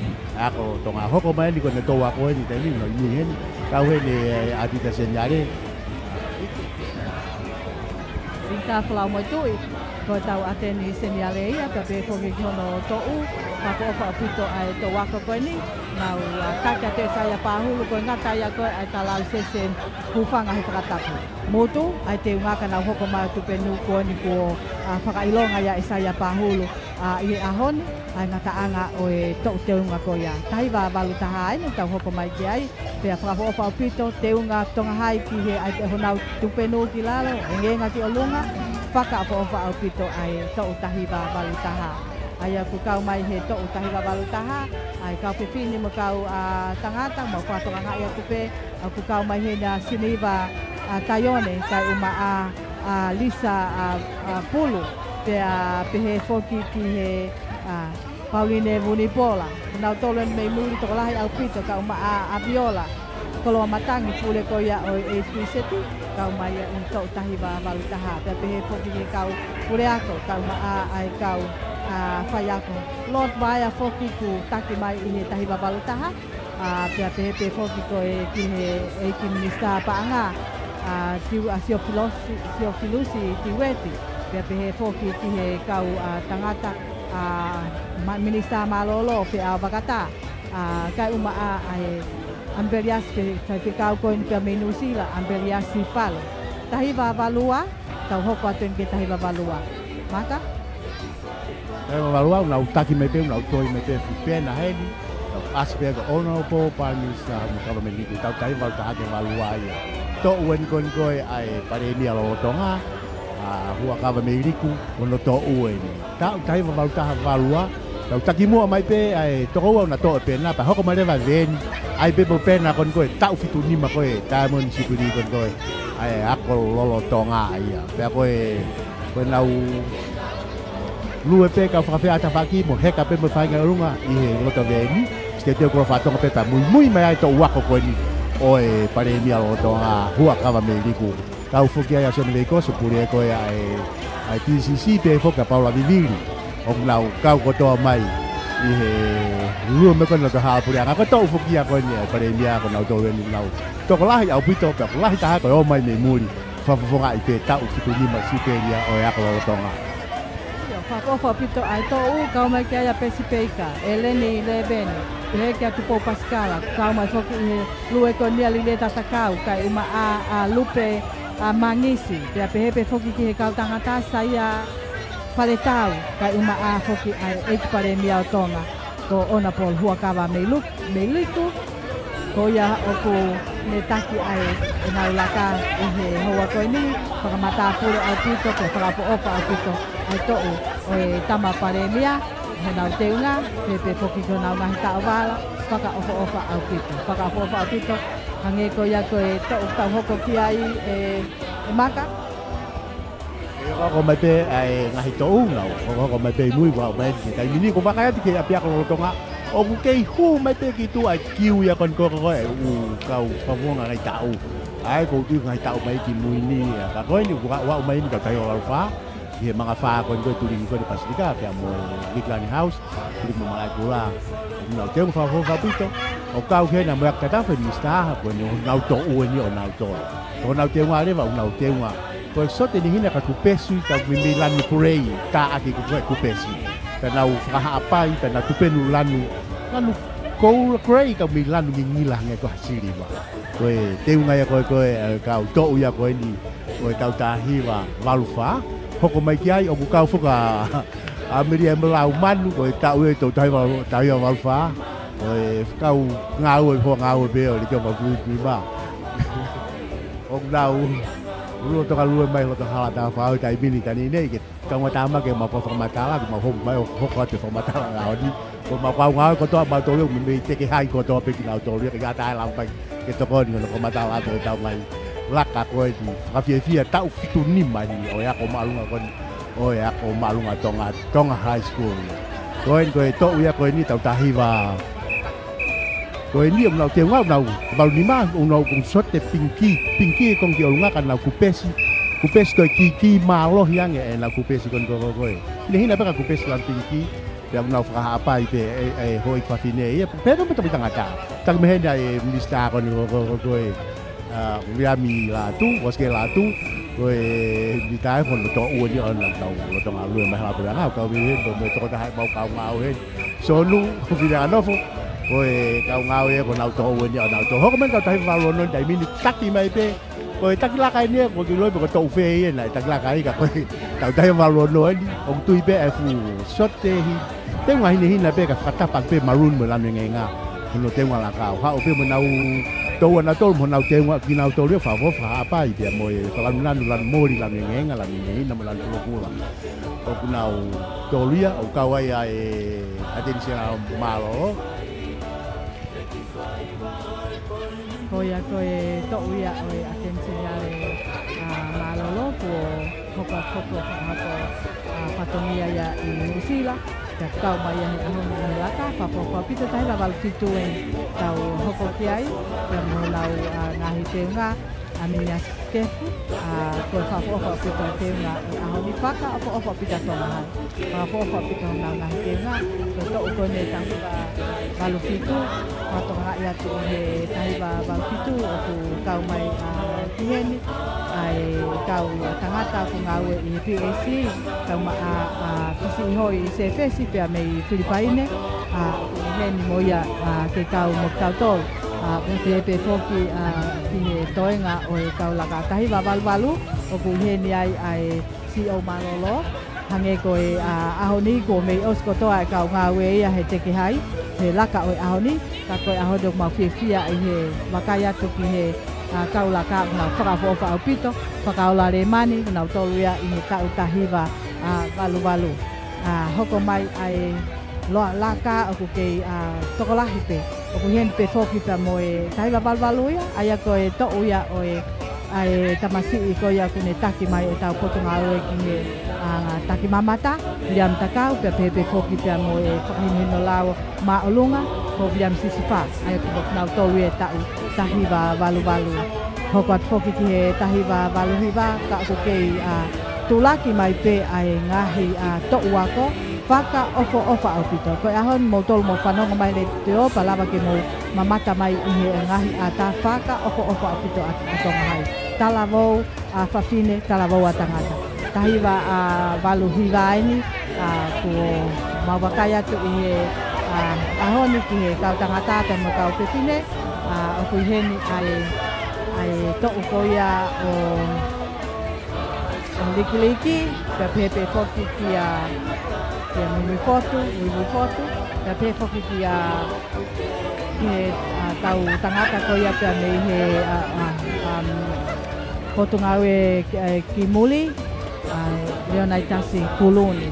Ako Tonga hoko mai eni ko eni toʻu ako eni, taimi ni, no, ʻi heni. Kau heni, ē, ʻAtita Seniale. Rita Folau Moetuʻi, ko ʻetau ʻAteni Seniale ia, pea pehē foki ki hono toʻu, fakaʻofoʻofa ʻaupito ʻa e toʻu ako ko eni, nau, ā, taki atu ʻe Saia Pahulu, ko e ngata ia ko ē ʻa e talau seseni, hūfanga he fakatapu. Mutu, ʻa e teunga ka nau hoko mai ʻa Tupenu ko eni kuo, ā, fakaʻilonga ia ʻe Saia Pahulu, ā, ʻi he ʻaho ni, ʻa e ngataʻanga ʻo e toʻu teunga ko ia. Taha hiva valu taha eni, tau hoko mai ki ai, pea fakaʻofoʻofa ʻaupito, teunga Tonga Hai ki he ʻai ʻe honau Tupenu ki lalo, ʻengenga ki ʻolunga, fakaʻofoʻofa ʻaupito ʻa e toʻu taha hiva valu taha. ʻA ia ʻoku kau mai he toʻu taha hiva valu taha, ʻa e kau fefine mo e kau, ā, tangata, mau fakatokangaʻi atu pē, ʻoku kau mai heni ʻa Siniva, ā, Taione, kae ʻumaʻā, ā, Lisa, ā, ā, Pulu, pea pehē foki ki he, ā, Pauline Vunipola. Nautolu eni mei muli tokolahi ʻaupito, kae ʻumaʻā, ā, ʻAviola Koloamatangi, pule ko ia ʻo e H P Z, kau mai ia ʻi he toʻu taha hiva valu taha. Pea pehē foki ki he kau puleako, kae ʻumaʻā ʻa e kau, ā, faiako. Lord Vaea foki kuo taki mai ʻi he taha hiva valu taha, ā, pea pehē pē foki ko ē ki he ʻEiki Minisitā Paʻanga, ā, Tiu-, ā, Siofilosi-, Siofilusi Tiueti, pea pehē foki ki he kau, ā, tangata, ā, ma-, Minisitā Mālōlō, Feʻao Vakatā, ā, kae ʻumaʻā ʻa e Amipeliasi Fe-, Faifekau ko eni pea mei Nuʻusila, Amipeliasi Palo. Taha hiva valu ua, tau hoko atu eni ki he taha hiva valu ua. Maka? Taha hiva valu ua, ʻoku nau taki mai pē, ʻoku nau toi mai pē fuʻu pena heni. Nau ʻasi pē ko e Honourable Prime Minister mo e Kava Mei Liku, taʻu taha hiva valu taha ki he valu ua ia. Toʻu eni ko eni ko ē ʻa e Palēmia lolotonga, ā, Huʻakavameiliku, ko hono toʻu eni. Taʻu taha hiva valu taha valu ua, tau taki muʻa mai pē ʻa e toko ua ʻoku na toʻo e pena, pea hoko mai leva e veni, ʻai pē mo e pena ko eni ko ē, taʻu fitu nima ko ē, Diamond Jubilee ko eni ko ē, ʻa e ako lolotonga ia. Pea ko e, ko ʻenau lue pē kau fakafeʻātaki mo heka pē mo e faʻahinga ʻi ʻolunga ʻi he loto veni, siteitei ko e fatongia pē pea muimui mai ai e toʻu ako ko eni ʻo e Palēmia lolotonga, Huʻakavameiliku. Kau foki ai ʻa Sione Veikoso, pule ko ē ʻa e, ʻa e T C C, pea foki ʻa Paula Vivili. ʻOku nau kau kotoa mai ʻi he lue mai ko eni ʻo e Hala Puleʻanga. Ko e toʻu foki ia ko eni ʻa e Palēmia ko nautolu eni ʻoku nau tokolahi ʻaupito, pea ko e lahi taha ko e ō mai mei muli, fakafofongaʻi pē taʻu fitu nima siupeli ia ʻo e ako lolotonga. ʻIo, fakaʻofoʻofa ʻaupito ʻa e toʻu, kau mai ki ai ʻa Pesi Peika, ʻEleni Leveni, pehē kia Tupou Pasikala, kau mai foki ʻi he lue ko eni ʻa Lile Tatakau, kae ʻumaʻā ʻa Lupe, ā, Mangisi, pea pehē pē foki ki he kau tangata, Saia Faletau, kae ʻumaʻā foki ʻa e ʻEiki Palēmia ʻo Tonga, ko Honourable Huʻakavameiliku, Meiliku, ko ia ʻoku ne taki ai ʻenau laka ʻi he houa ko eni, fakamatāpule ʻaupito, pea fakaʻofoʻofa ʻaupito ʻa e toʻu ʻo e Tama Palēmia, honau teunga, pehē pē foki ki honau ngaahi taʻovala, fakaʻofoʻofa ʻaupito. Fakaʻofoʻofa ʻaupito, hangē ko ia ko e toʻu tau hoko ki ai ē, ē Maka. ʻE hokohoko mai pē ʻa e ngaahi toʻu nau, hokohoko mai pē ʻi mui, ua mai ki he taimi ni, ko e vakai atu ki he ʻapiako lolotonga, ʻoku kei hū mai pē ki tuʻa e kiu ia ko eni ko ē ko e ʻū kau fakafofonga ngaahi taʻu. ʻA ia ko e ʻū ngaahi taʻu mai ki mui ni, ʻa, ka ko eni, ua, ua mai ni ka tahi o lau fā, ʻi he manga fā ko eni ko e tulingi ko eni Pasifika, pea mo Lakeland House, tulingi mo Malaʻekula, ʻoku nau teunga fakaʻofoʻofa ʻaupito, ʻo kau ki hena mo e Ako Tatafu Minisitā, ko eni ʻoku nau toʻu eni ʻo nau toʻu. Ko honau teunga leva, ʻoku nau teunga. Ko e sote ni hina ka kupesi, ka meimei lanu kulei, tā ʻaki ko e kupesi. Pea nau fakahaʻapai, pea nau tupenu lanu, lanu koula kulei, ka meimei lanu ngingila hangē ko ha siliva. Ko e teunga ia ko ē, ko e, ē, kau toʻu ia ko eni, ko e taʻu taha hiva valu fā, hoko mai ki ai, ʻoku kau foki ʻa ʻAmelia mo Laumanu, ko e taʻu ē, taʻu taha hiva, taha hiva valu fā, ko e kau ngāue, hoa ngāue pē ʻo e Leʻo Mafiutu ʻi mā. ʻOku nau lolotonga lue mai loto hala tā fā ʻo e taimi ni tani nei, ke Kaungā Tāmaki, mau kau fakamatala, ke mau hoko mai ʻo hoko atu e fakamatala ʻo e ʻaho ni. Ko ʻemau kau ngāue kotoa ʻamautolu, mei, mei Teke Hai kotoa pē kinautolu ia, ke ʻatā e lava pē ke tokoni ki hono fakamatala atu ʻetau ngaahi laka ko eni fakafiefia taʻu fitu nima ni ʻo e ako māʻolunga ko eni, ʻo e ako māʻolunga Tonga, Tonga High School. Ko eni ko e toʻu ia ko eni ʻetau taha hiva. Ko eni ʻoku nau teunga, ʻoku nau valu nima, ʻoku nau kau sote pingikī, pingikī e konga ki ʻolunga ka nau kupesi, kupesi toe kīkī mālohi ange ʻenau kupesi ko eni ko, ko, ko e hinehina pē ka kupesi lanu pingikī, pea ʻoku nau fakahaʻapai pē e, e houʻeiki fafine ia, pea pea mo e tamaiki tangata. Taki mei heni ʻa e minisitā ko eni ko, ko, ko, ko e, ʻa, Viliami Lātū, Uasikele Lātū, ko e minisitā ʻe hono toʻu eni ʻo ʻenau lolotonga lue mai ha puleʻanga, kau mei heni, mo e tokotaha ʻemau kau ngāue heni. Sonu, ko Filianganofo, ko e kau ngāue ko ʻenau toʻu eni ʻo ʻenau toʻu. Hoko mai ʻetau taha hiva valu ono, taimi ni taki mai pē, ko e taki laka eni, ko e kiʻi loi pē ko e toʻu fē ia naʻe taki laka ai ka ko ʻetau taha hiva valu ono eni, ʻoku tui pē ʻa e fuʻu sote hi. Teunga hinehina pē ka fakatapa pē maroon mo e lanu engeenga. Hono teunga laka ʻo haʻu pē mo ʻenau toʻu ʻanautolu mo ʻenau teunga kinautolu ia fakaʻofoʻofa haʻapai pea mo e fakalanu lanu, lanu moli, lanu engeenga, lanu hinehina mo e lanu kulokula. ʻOku nau tolu ia, ʻoku kau ai ʻa e ʻAteni Senala Mālōlō. Ko ia ko e toʻu ia ʻo e ʻAteni Senala, ʻa, Mālōlō, kuo hoko atu foki ʻo fakahoko, ʻa, fatongia ia ʻi Nuʻusila. Pea kau mai ia he ʻaho ni he laka, fakaʻofoʻofa ʻaupito, taha hiva valu fitu ʻetau hoko ki ai, pea mo honau, ʻa, ngaahi teunga, ʻa, Miniasi Kefu, ʻa, ko e fakaʻofoʻofa ʻaupito e teunga ʻi he ʻaho ni, fakaʻofoʻofa ʻaupito Tonga Hai. Fakaʻofoʻofa ʻaupito honau ngaahi teunga, ko e toʻu ko eni taha hiva valu fitu, fakatokangaʻi atu ʻi he taha hiva valu fitu, ʻoku kau mai, ʻa, ki heni, ʻa e kau tangata ʻoku ngāue ʻi he P A C, kau mai ʻa, ʻa, Fisiʻihoi Sefesi pea mei Filipaine, ʻa, ʻoku ʻi heni mo ia, ʻa, ke kau mo kitautolu. ʻA, pea pehē pē foki, ʻa, ki he toenga ʻo e kau laka taha hiva valu valu, ʻoku ʻi heni ai ʻa e C E O Mālōlō, hangē ko e, ʻa, ʻaho ni kuo mei ʻosi kotoa e kau ngāue ia he Teke Hai, he laka ʻo e ʻaho ni, ka ko e ʻaho ni ʻoku mau fiefia ʻi he vakai atu ki he, ʻa, kau laka ʻoku nau fakaʻofoʻofa ʻaupito, fakaola Lēmani, ʻoku nau tolu ia ʻi he taʻu taha hiva, ʻa, valu valu. ʻA, hoko mai ʻa e loa laka ʻoku kei, ʻa, tokolahi pē. ʻOku ʻi heni pē foki pea mo e taha hiva valu valu ia, ʻa ia ko e toʻu ia ʻo e, ʻa e tamasiʻi ko ia ʻoku ne taki mai ʻetau potungāue ki he, ʻa, takimamata, Viliami Takau, pea pehē pē foki pea mo e fakahinohino lao māʻolunga, ko Viliami Sisifa, ʻa ia ko kinautolu ia e taʻu taha hiva valu valu. Hoko atu foki ki he taha hiva valu hiva, ka ʻoku kei, ʻa, tulaki mai pē ʻa e ngaahi, ʻa, toʻu ako, fakaʻofoʻofa ʻaupito. Ko e ʻaho ni moutolu mou fanongo mai he letiō pea lava ke mou mamata mai ʻi he ngaahi ʻata fakaʻofoʻofa ʻaupito ʻa, ʻa Tonga Hai. Talavou ʻa fafine, talavou ʻa tangata. Taha hiva, ʻa, valu hiva eni, ʻa, kuo mau vakai atu ʻi he, ʻa, ʻaho ni ki he kau tangata pea mo e kau fefine, ʻa, ʻoku ʻi heni ʻa e, ʻa e toʻu ko ia ʻo ʻo Likiliki, pea pehē pē foki kia, kia Muimuifotu, Muimuifotu, pea pehē foki kia, ki he, ʻa, kau tangata ko ia pea mei he, ʻa, ʻa, um, Potungāue ki, ʻa, ki muli, ʻa, Leonaitasi Kuluni.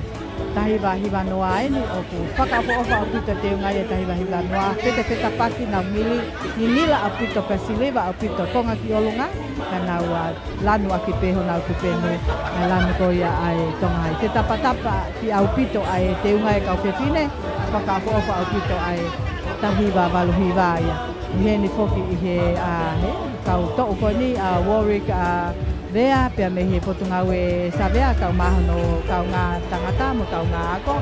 Taha hiva hiva noa eni, ʻoku fakaʻofoʻofa ʻaupito teunga ia taha hiva hiva noa, fetefetapaki, nau ngili, ngingila ʻaupito pea siliva ʻaupito konga ki ʻolunga, ka nau, ʻa, lanu ʻaki pē honau tupenu, ʻa e lanu ko ia ʻa e Tonga Hai. Fetapatapaʻi ʻaupito ʻa e teunga e kau fefine, fakaʻofoʻofa ʻaupito ʻa e taha hiva valu hiva ia. ʻI heni foki ʻi he, ʻa, he kau toʻu ko eni, ʻa, Warwick, ʻa, Vea, pea mei he Potungāue Savea, kau mai hono kaungā tangata mo e kaungā ako.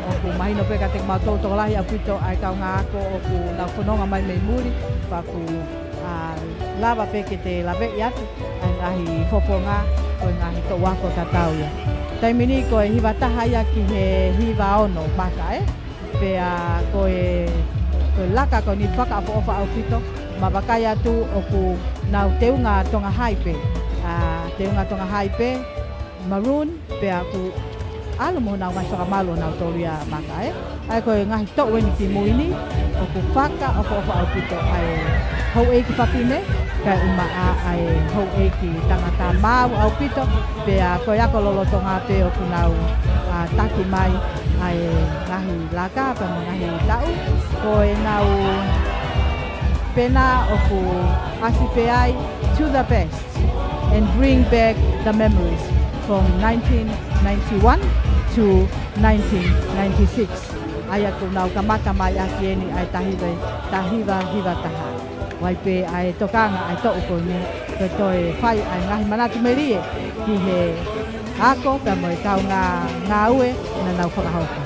ʻOku mahino pē kiate kimautolu tokolahi ʻaupito ʻa e kaungā ako ʻoku nau fononga mai mei muli, pea ʻoku, ʻa, lava pē ke te laveʻi atu ʻa e ngaahi fofonga ʻo e ngaahi toʻu ako tatau ia. Taimi ni ko e hiva taha ia ki he hiva ono maka, ē? Pea ko e, ko e laka ko eni fakaʻofoʻofa ʻaupito, ma vakai atu ʻoku nau teunga Tonga Hai pē, ʻa, teunga Tonga Hai pē, maroon, pea ʻoku ʻAlu mo honau ngaahi fakamalu ʻo nautolu ia Maka ē. ʻA ia ko e ngaahi toʻu eni ki mui ni, ʻoku fakaʻofoʻofa ʻaupito ʻa e houʻeiki fafine, kae ʻumaʻā ʻa e houʻeiki tangata maau ʻaupito, pea ko e ako lolotonga pē ʻoku nau, ā, taki mai ʻa e ngaahi laka, pea mo e ngaahi taʻu, ko ʻenau pena ʻoku ʻasi pē ai, to the best and bring back the memories from nineteen ninety-one to nineteen ninety-six. ʻA ia ʻoku nau kamata mai ʻaki eni ʻa e taha hiva, taha hiva hiva taha. ʻOku ʻi ai pē ʻa e tokanga ʻa e toʻu ko eni, ko e toe fai ʻa e ngaahi manatu melie ki he ako, pea mo e kaungā ngāue naʻa nau fakahoko.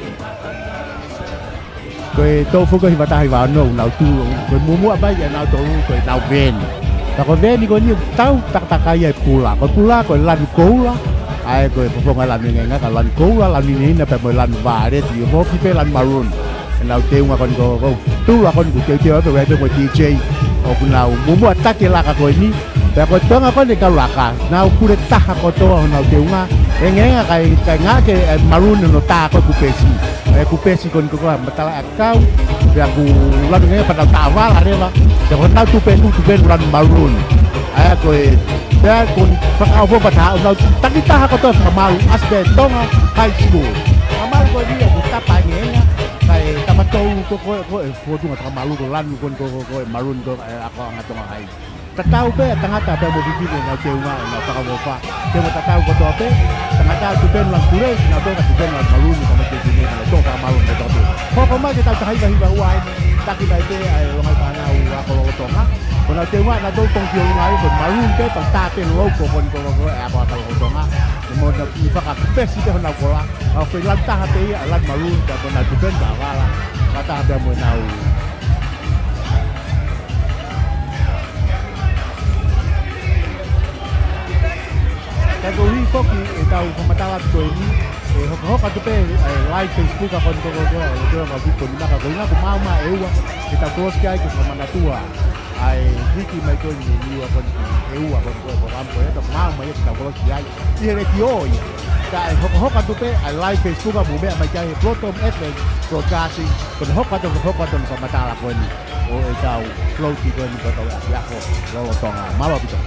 Ko e toʻu foki ko e hiva taha hiva ono ʻoku nau tuʻu, ko e muʻomuʻa mai ʻanautolu ko ʻenau veeni. Ka ko e veeni ko eni ʻoku tau takatakai ai e pula. Ko e pula ko e lanu koula, ʻa ia ko e fofonga lanu engeenga, ka lanu koula, lanu hinehina pea mo e lanu vāleti, ʻo ofi pē lanu maroon. ʻEnau teunga ko eni ko, ko e tula ko eni ʻoku teuteu ai pē, ʻoku ʻi ai pē mo e D J, ʻoku nau muʻomuʻa taki e laka ko eni. Pea ko e toenga ko eni e kau laka, nau pule taha kotoa honau teunga, engeenga kae, kae ngāueʻaki e maroon hono tā ko e kupesi. E kupesi ko eni ko e fakamatala ʻakau, pea ʻoku lanu engeenga pea nau tāvala leva, pea ko honau tupenu, tupenu lanu maroon. ʻA ia ko e, pea ko e fakaʻofoʻofa taha, ʻoku nau taki taha kotoa e fakamalu, ʻasi pē Tonga High School. Fakamalu ko eni ʻoku tapa engeenga, kae tapa tolu ko, ko, ko e fotunga fakamalu ko e lanu ko eni ko, ko, ko e maroon ko e ako ʻa Tonga High. Tatau pē ʻa e tangata pea mo e fefine ʻenau teunga ʻenau fakaʻofoʻofa. Teunga tatau kotoa pē, tangata tupenu lanu pule, kinautolu ka tupenu lanu maroon, ka mo e fefine ʻenau toʻo fakamalu kotoa pē. Hoko mai ke tau taha hiva hiva ua ai, taki mai pē ʻa e ongo fānau ako lolotonga. Ko honau teunga ʻanautolu tongi ki ʻolunga ai, ko e maroon pē, pea tā pē logo ko eni ko, ko, ko e ako, ako lolotonga. Mo honau kiʻi fakakupesi pē honau kola. ʻA e foʻi lanu taha pē ia, ʻa e lanu maroon, pea ko honau tupenu tāvala. Fakataha pē mo ʻenau Ka ko e hā foki ʻetau fakamatala ko eni, ʻe hokohoko atu pē, ʻe live Facebook ʻa ko eni ko, ko, ko, ʻe te ma viko ni maka ko ina ko maama ʻe ua, ʻetau kolosi ai ke fakamanatua ʻa e hiki mai ko eni ʻa ko eni ʻe ua ko eni ko, ko kampo ʻe ta maama ia ke tau kolosi ai. ʻI he lekiō ia. Ka ʻe hokohoko atu pē, ʻa e live Facebook ʻa mo meʻa mai ki ai he Proton F M Broadcasting, ko ʻene hoko atu, hoko atu ʻene fakamatala ko eni. ʻO ʻetau float ko eni ko ʻetau ʻapiako lolotonga. Mālō ʻaupito.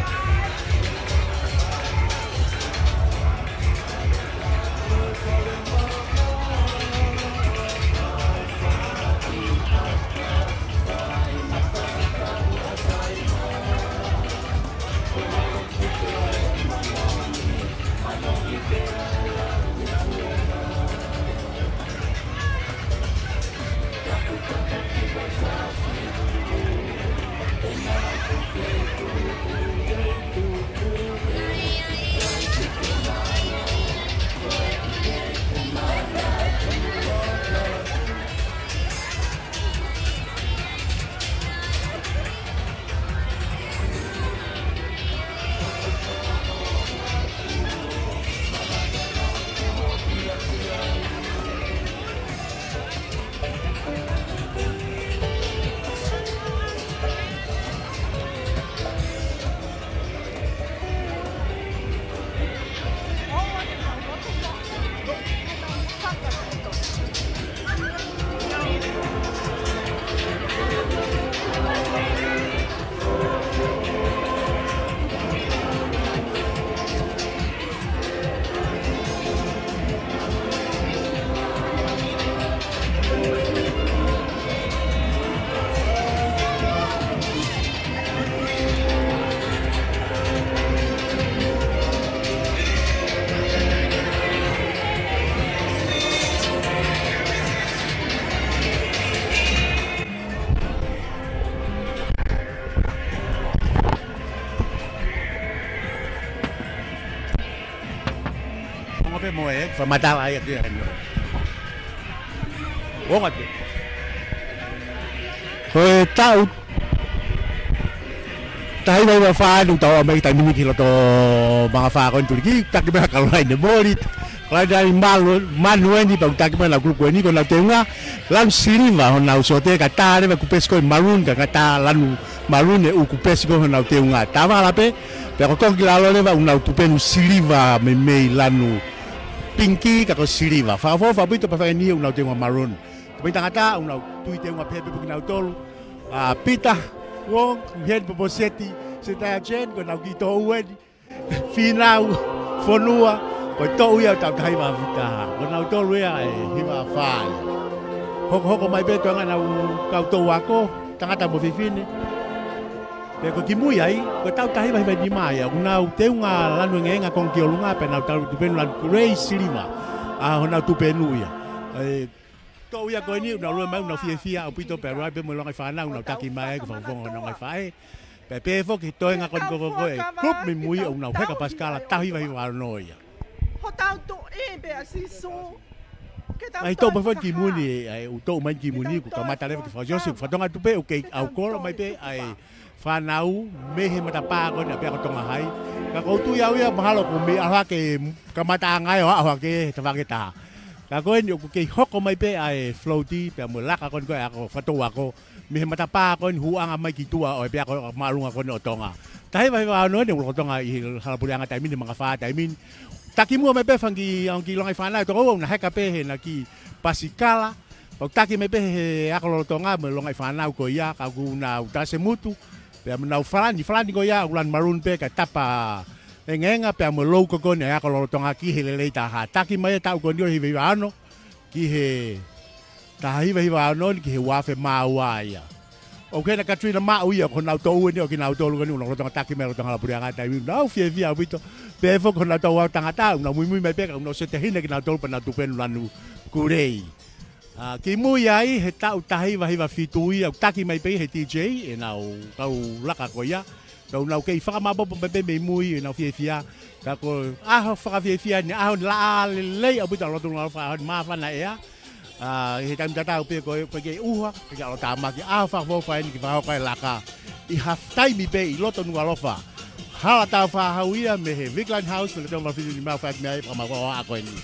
Ongo pē mo e, fakamatala ai atu ia heni. Ongo atu. Ko e taʻu taha hiva hiva fā ʻoku tau ō mai ki taimi ni ki loto Mangafā ko eni Tuliki, taki mai Kalolaine Moli, Kalolaine Manu, Manu eni pea ʻoku taki mai ʻenau kulupu eni ko ʻenau teunga lanu siliva honau sote ka tā leva kupesi ko e maroon ka, ka tā lanu maroon ʻe ʻū kupesi ko honau teunga. Tāvala pē, pea ko e konga ki lalo leva ʻoku nau tupenu siliva meimei lanu Pinki ka ko Siliva. Fakaʻofoʻofa ʻaupito pea fai eni ʻoku nau teunga maroon. Ko e tangata ʻoku nau tui teunga pehē pē kinautolu. ʻA Pita, Wong, Heni Poposeti, Setaia Jen, ko ʻenau kiʻi toʻu eni. Fīnau, Fonua, ko e toʻu ia ʻo e taʻu taha hiva afe taha. Ko kinautolu ia ʻe hiva fā ia. Hokohoko mai pē toenga ʻenau kau toʻu ako, tangata mo fefine. Pea ko e kimui ai, ko e taʻu taha hiva hiva nima ia, ʻoku nau teunga lanu engeenga konga ki ʻolunga, pea nau tau tupenu lanu grey silver. ʻA honau tupenu ia. ʻE, toʻu ia ko eni, ʻoku nau lue mai, ʻoku nau fiefia ʻaupito, pea ʻalu ai pē mo e longaʻi fānau, ʻoku nau taki mai ai, ko e fakafofonga ʻo e longaʻi faʻē. Pea pehē foki, toenga ko eni ko, ko, ko e group mei mui, ʻoku nau heka pasikala, taʻu hiva hiva ono ia. Hotau Tuʻi pē ʻa Sīsū. Ke tau Ai, toʻu toe pē foki ki mui ni, fakahā. ʻE, ʻoku toʻu mai ki mui ni, Ke tau kuo kamata toe leva ke fakaʻosi, fakahā. fatongia atu pē, ʻoku kei Ke tau ʻalu kolo toe mai pē, fakahā. ʻa e fānau, mei he matapā ko eni, ʻa pē ʻa ko Tonga Hai. Ka ʻoku ou tui au ia, mahalo ʻoku mei ʻaho hake, kamataʻanga ʻo e ʻaho hake, he tafaʻaki ʻe taha. Ka ko eni, ʻoku kei hoko mai pē ʻa e float, pea mo e laka ko eni ko e ako, fakatou ako. Mei he matapā ko eni hūʻanga mai ki tuʻa ʻo e pea ko e māʻolunga ko eni ʻo Tonga. Taha hiva hiva ono eni, ʻoku lolotonga ʻi he hala puleʻanga taimi ni, mangafā taimi ni. Taki muʻa mai pē fanga kiʻi, ʻa e kiʻi longaʻi fānau, tokoua ʻoku na heka pē heʻena kiʻi pasikala. Pea ʻoku taki mai pē he ako lolotonga mo e longaʻi fānau ko ia, ka ʻoku nau tase mutu. Pea mo nau falani, falani ko ia, ʻoku lanu maroon pē ka tapa engeenga, pea mo e logo ko eni ʻa e ako lolotonga ki he lelei taha. Taki mai e taʻu ko eni ʻo e hiva hiva ono. Ki he taha hiva hiva ono ni ki he ua afe mā ua ia. ʻOku ʻi hena Katrina Maʻu ia, ko honau toʻu eni ʻo kinautolu ko eni, ʻoku nau lolotonga taki mai lolotonga hala puleʻanga taimi ni, nau fiefia ʻaupito. Pehē foki ko honau toʻu ako tangata, ʻoku nau muimui mai pē, ka ʻoku nau setehina kinautolu pea nau tupenu lanu kulei. ʻA, kimui ai, he taʻu taha hiva hiva fitu ia, ʻoku taki mai pē he D J, ʻenau kau laka ko ia. Pea ʻoku nau kei fakamāʻopoʻopo pē mei mui ʻenau fiefia. Ka ko e ʻaho fakafiefia ni, ʻaho ni laʻā lelei ʻaupito ʻa loto Nukuʻalofa, ʻaho ni māfana ʻea. ʻA, ʻi he taimi tatau pē ko e, ko e kei ʻuha, ko e kei ʻalotāmaki, ʻaho fakaʻofoʻofa eni ke fakahoko e laka. ʻI ha taimi pē ʻi loto Nukuʻalofa. Hala Taufaʻāhau ia mei he Vigeland House, mei he loto Nukuʻalofa, fili ni mau fai mai ai, fakamāʻopoʻopo ʻa ko eni.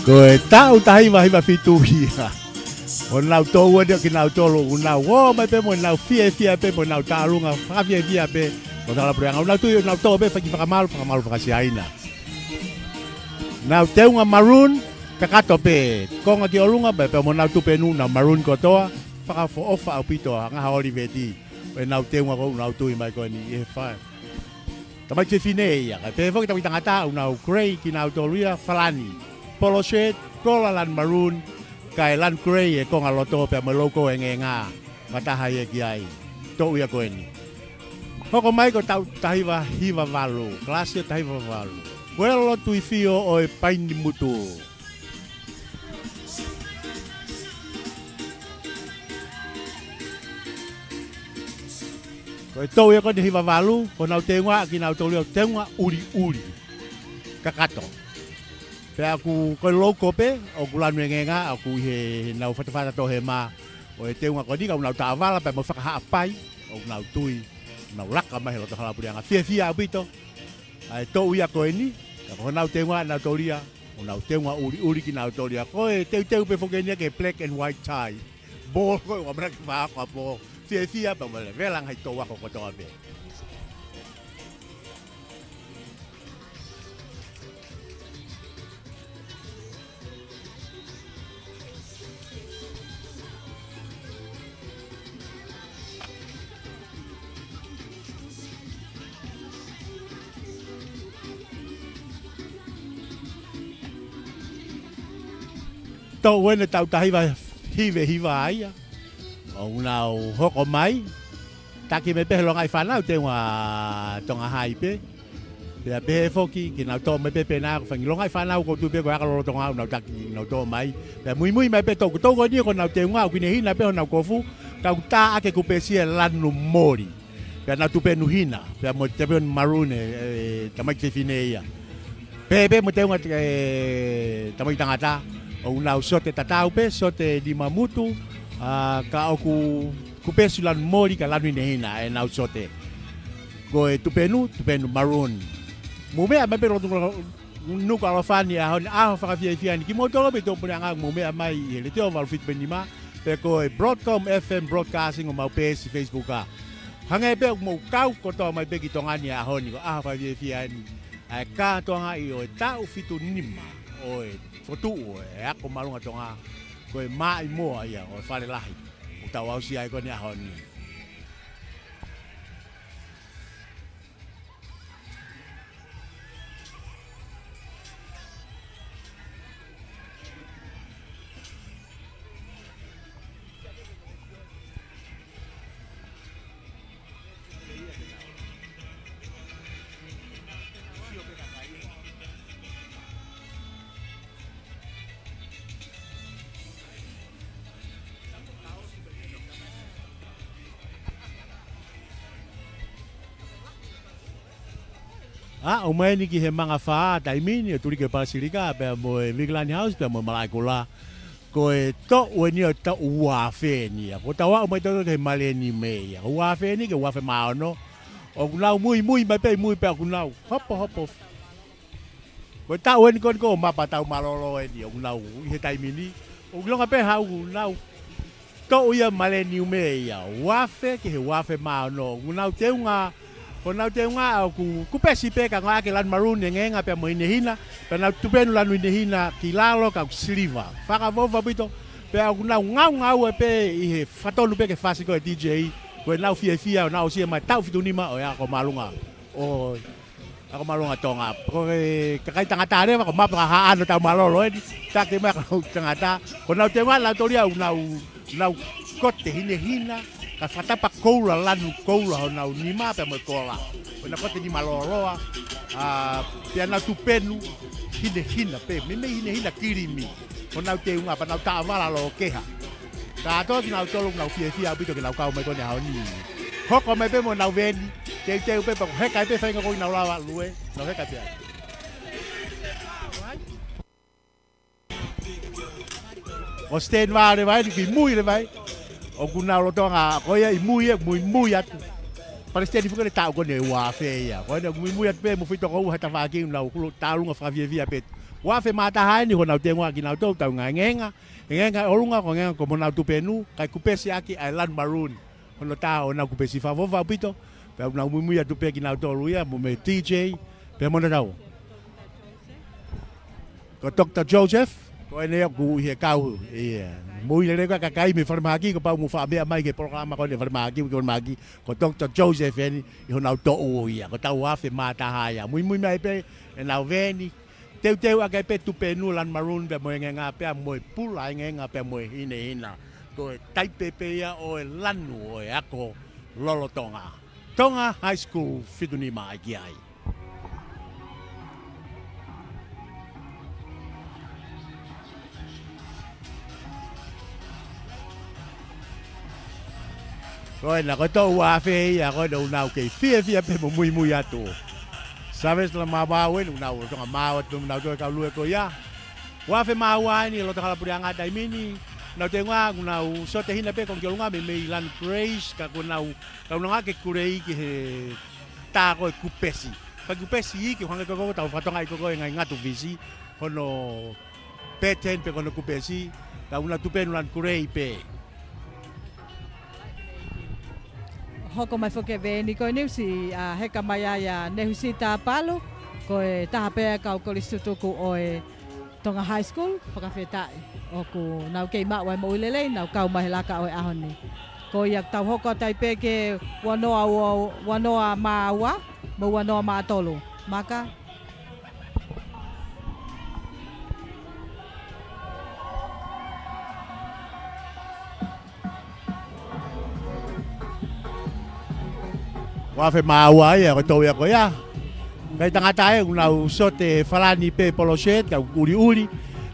Ko e taʻu taha hiva hiva fitu ia. ʻOku nau toʻu eni ʻo kinautolu, ʻoku nau ō mai pē mo ʻenau fiefia pē mo ʻenau tālunga fakafiefia pē. Ko e hala puleʻanga, ʻoku nau tui, ʻoku nau toʻo pē faki fakamalu, fakamalu fakasiaina. Nau teunga maroon, kakato pē, konga ki ʻolunga, pea, pea mo nau tupenu, nau maroon kotoa, fakaʻofoʻofa ʻaupito ʻa e ngaahi ʻōliveti. ʻEnau teunga ko ē ʻoku nau tui mai ko eni ʻi he fā. Tamaiki fefine ia, kae pehē foki tamaiki tangata, ʻoku nau grey kinautolu ia, falani. Polo shirt, kola lanu maroon, kae lanu grey e konga loto pea mo e logo engeenga. Fakataha ia ki ai. Toʻu ia ko eni. Hoko mai ko e taʻu taha hiva hiva valu, kalasi ʻo e taha hiva valu. Kuelo Tuifio ʻo e Painimutu. Ko e toʻu ia ko eni hiva valu, ko honau teunga, kinautolu ia ʻoku teunga ʻuliʻuli. Kakato. Pea ʻoku, ko e logo pē, ʻoku lanu engeenga, ʻoku ʻi he, heʻenau fatafata tohema, ʻo e teunga ko eni, ka ʻoku nau taʻovala, pea mo e fakahaʻapai, ʻoku nau tui, ʻoku nau laka mai he loto hala puleʻanga. Fiefia ʻaupito, ʻa e toʻu ia ko eni, ka ko honau teunga, nautolu ia, ʻoku nau teunga ʻuliʻuli kinautolu ia. Ko e teuteu pē foki eni ia ki he black and white tie. Ball ko ē, ʻoku ʻamanaki fakahoko ʻa e ball. Fiefia pē mo e levela ngaahi toʻu ako kotoa pē. Toʻu eni taʻu taha hiva hiva hiva ia. ʻOku nau hoko mai. Taki mai pē he longaʻi fānau teunga Tonga Hai pē. Pea pehē foki, ke nau toʻo mai pē pē nau fanga kiʻi longaʻi fānau ʻoku ou tui pē ko e ako lolotonga ʻoku nau taki, nau toʻo mai. Pea muimui mai pē toʻu, toʻu ko eni ko honau teunga, ʻoku hinehina pē honau kofu, ka ʻoku tā ʻaki e kupesi e lanu moli. Pea nau tupenu hina, pea mo e tupenu maroon e, e tamaiki fefine ia. Pehē pē mo e teunga, e, tamaiki tangata, ʻoku nau sote tatau pē, sote nima mutu, ʻa, ka ʻoku kupesi lanu moli kae lanu hinehina ʻenau sote. Ko e tupenu, tupenu maroon. Mou meʻa mai pē lotu Nukuʻalofa ni he ʻaho ni, ʻaho fakafiefia ni. Kimoutolu pē ʻi he tō puleʻanga, mou meʻa mai ʻi he Letiō valu fitu pē nima, pe ko e Broadcom F M Broadcasting ʻo homau peesi Facebook ʻa. Hangē pē ʻoku mou kau kotoa mai pē ki Tonga ni he ʻaho ni, ko e ʻaho fakafiefia ni. ʻA e kātoanga ʻi he taʻu fitu nima ʻo e fokotuʻu ʻo e Ako Māʻolunga Tonga, ko e maʻimoa ia ʻo e Fale Lahi ʻoku tau aʻusia ai ko eni he ʻaho ni. ʻA, ʻomai eni ki he mangafā taimi ni, ʻo Tuliki Pasilika, pea mo e Vikilani House, pea mo e Malaʻekula. Ko e toʻu eni ʻo e taʻu ua afe ni ia. Ko ʻetau aʻu mai tautolu ki he maleniume ia. Ko e ua afe ni ki he ua afe mā ono. ʻOku nau muimui mai pē ʻi mui pea ʻoku nau hopohopo. Ko e taʻu eni ko eni ko e mapa tau mālōlō eni. ʻOku nau ʻi he taimi ni. ʻOku ʻilonga pē haʻu ʻoku nau toʻu ia maleniume ia. Ua afe ki he ua afe mā ono. ʻOku nau teunga Ko ʻenau teunga ʻoku kupesi pē ka ngāueʻaki e lanu maroon, engeenga pea mo e hinehina, pea nau tupenu lanu hinehina ki lalo ka ʻoku siliva. Fakaʻofoʻofa ʻaupito, pea ʻoku nau ngaungaue pē ʻi he fakatonu pē ke fasi ko e D J, ko ʻenau fiefia ʻo nau aʻusia mai e taʻu fitu nima ʻo e Ako Māʻolunga, ʻo e Ako Māʻolunga Tonga. Ko e kakai tangata leva, ko e mapa haʻano tau mālōlō eni, taki mai ko e tangata, ko ʻenau teunga lautolu ia ʻoku nau nau kote hinehina, ka fakatapa koula lanu koula honau nima pea mo e kola. Ko ʻenau kote nima lōloa, ʻa, pea nau tupenu hinehina pē, meimei hinehina kilimi. Ko ʻenau teunga pea nau taʻavala lōkeha. Kātoa kinautolu ʻoku nau fiefia ʻaupito ke nau kau mai ko eni he ʻaho ni. Hoko mai pē mo ʻenau veeni, teuteu pē pea heka ai pē faʻahinga ko ʻenau lava lue, nau heka pē ai. Ko Stan Vale vai, ʻi mui leva ia. ʻOku nau lolotonga ko ia ʻi mui ia, muimui atu. Palesiteni foki ʻo e taʻu ko eni ʻe ua afe ia. Ko eni ʻoku muimui atu pē mo e foʻi toko ua he tafaʻaki ʻoku nau kulo tālunga fakafiefia pē. Ua afe mā taha eni ko ʻenau teunga kinautolu, tau ngāue engeenga. Engeenga ʻolunga ko e engeenga ko honau tupenu, kae kupesi ʻaki ʻa e lanu maroon. Hono tā ʻo ʻenau kupesi, fakaʻofoʻofa ʻaupito, pea ʻoku nau muimui atu pē kinautolu ia, mo e D J, pea mo nautolu. Ko Doctor Joseph, ko eni ʻoku ʻi he kau, ia. Mou ʻilo lelei ko e kakai mei falemahaki, kapau ʻoku mou faʻa meʻa mai ki he polokalama ko eni falemahaki, ki falemahaki, ko Doctor Joseph eni, ʻi honau toʻu ia, ko ʻetau ua afe mā taha ia. Muimui mai pē, ʻenau veeni, teuteu ʻaki pē tupenu lanu maroon pea mo e engeenga pea mo e pula engeenga pea mo e hinehina. Ko e taipe pē ia ʻo e lanu ʻo e ako lolotonga. Tonga High School fitu nima ʻai ki ai. Ko ena, ko e toʻu ua afe ia, ko ena ʻoku nau kei fiefia pē mo muimui atu. Savage la mavau eni, ʻoku nau lolotonga maau atu mo nautolu e kau lue ko ia. Ua afe mā ua eni, lolotonga la puleʻanga taimi ni, nau teunga, ʻoku nau sote hina pē ko e ki ʻolunga meimei lanu Grace, ka ʻoku nau, ka ʻoku nau ngāue ke kulei ki he tā ko e kupesi. Fai kupesi iiki, hangē ko e ko e tau fakatonga ʻi ko e ko e ngaahi ngatu Fisi, hono pattern pe ko hono kupesi, ka ʻoku nau tupenu lanu kulei pē. Hoko mai foki e veeni ko eni ʻosi, ʻa, heka mai ai ʻa Nehusi Tapalu, ko e taha pē kau kolisi tutuku ʻo e Tonga High School, fakafetaʻi. ʻOku nau kei maʻu ʻa e moʻui lelei, nau kau mai he laka ʻo e ʻaho ni. Ko ia tau hoko atu ai pē ki he ua noa ua, ua noa mā ua, mo e ua noa mā tolu. Maka. Ua afe mā ua ia, ko e toʻu ia ko ia. Kakai tangata ē, ʻoku nau sote falani pē polo shirt, ka ʻoku ʻuliʻuli,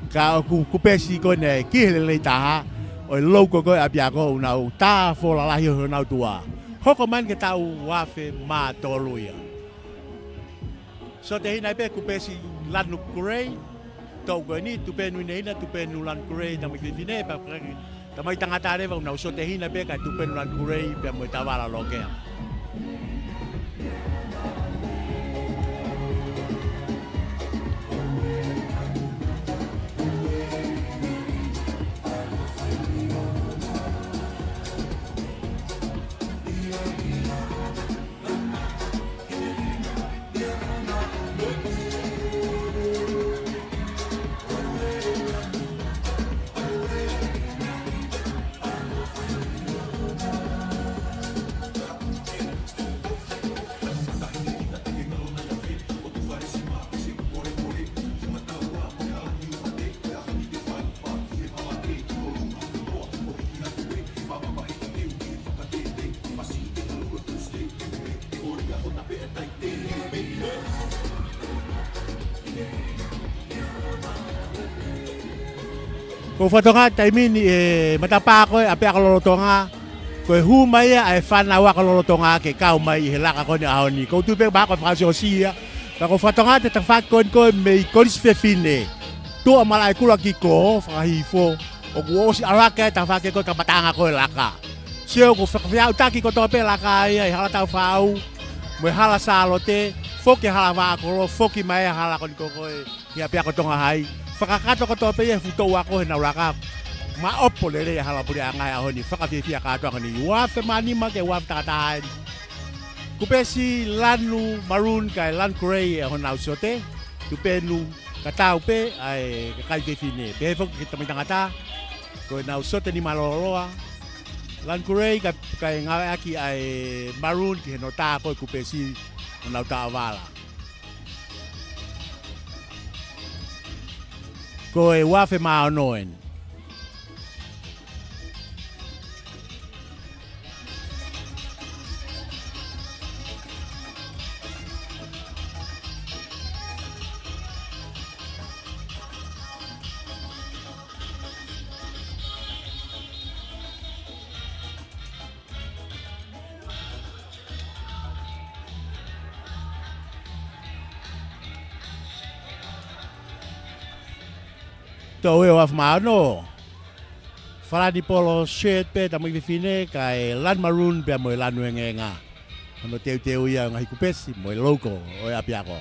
ka ʻoku kupesi ko ena ʻe ki he lelei taha, ʻo e logo ko e ʻapiako, ʻoku nau tā fola lahi ʻo honau tuʻa. Hoko mai eni ki he taʻu ua afe mā tolu ia. Sote hina pē kupesi Lanu Kulei, toʻu ko eni, Tupenu Hinehina, Tupenu Lanu Kulei, tamaiki fefine, pea, pea, tamaiki tangata leva, ʻoku nau sote hina pē, kae Tupenu Lanu Kulei, pea mo e Tavala Lokea. Ko e fatongia taimi ni ʻi he matapā ko ē ʻapiako lolotonga, ko e hū mai ia ʻa e fānau ako lolotonga ke kau mai ʻi he laka ko eni ʻaho ni. ʻOku ou tui pē mahalo ko e fakaʻosiʻosi ia, ka ko e fatongia ʻa e tafaʻaki ko eni ko ē mei Kolisi Fefine, tuʻa Malaʻekula ki Kolo, fakahihifo, ʻoku ʻosi ʻalu hake ʻa e tafaʻaki ko ē kamataʻanga ko ē laka. Sio, ʻoku faka-, feʻautaki kotoa pē laka ia ʻi Hala Taufaʻāhau mo e Hala Sālote, foki Hala Vaʻakolo, foki mai hala ko eni ko ē ʻi he ʻapiako Tonga Hai. Fakakakato kotoa pē ia he fuʻu toʻu ako heʻenau laka. Maʻopoʻopo lelei ʻa e hala puleʻanga he ʻaho ni, fakafiefia kātoa ko eni. Ua afe mā nima ki he ua afe taha taha eni. Kupesi Lanu Maroon kae Lanu Kulei ʻa honau sote. Tupenu, ka tau pē ʻa e kakai fefine. Pehē foki ki he tamaiki tangata, ko ʻenau sote nima lōloa. Lanu Kulei ka, kae ngāueʻaki ʻa e maroon ki he notā ko ē kupesi ʻo ʻenau taʻovala. Ko e ua afe mā ono eni. Toʻu ʻe ua afe mā ono. Falani polo shirt pē tamaiki fefine, kae Lanu Maroon pea mo e Lanu Engeenga. Hono teuteu ia ʻo e ngaahi kupesi mo e logo ʻo e ʻapiako.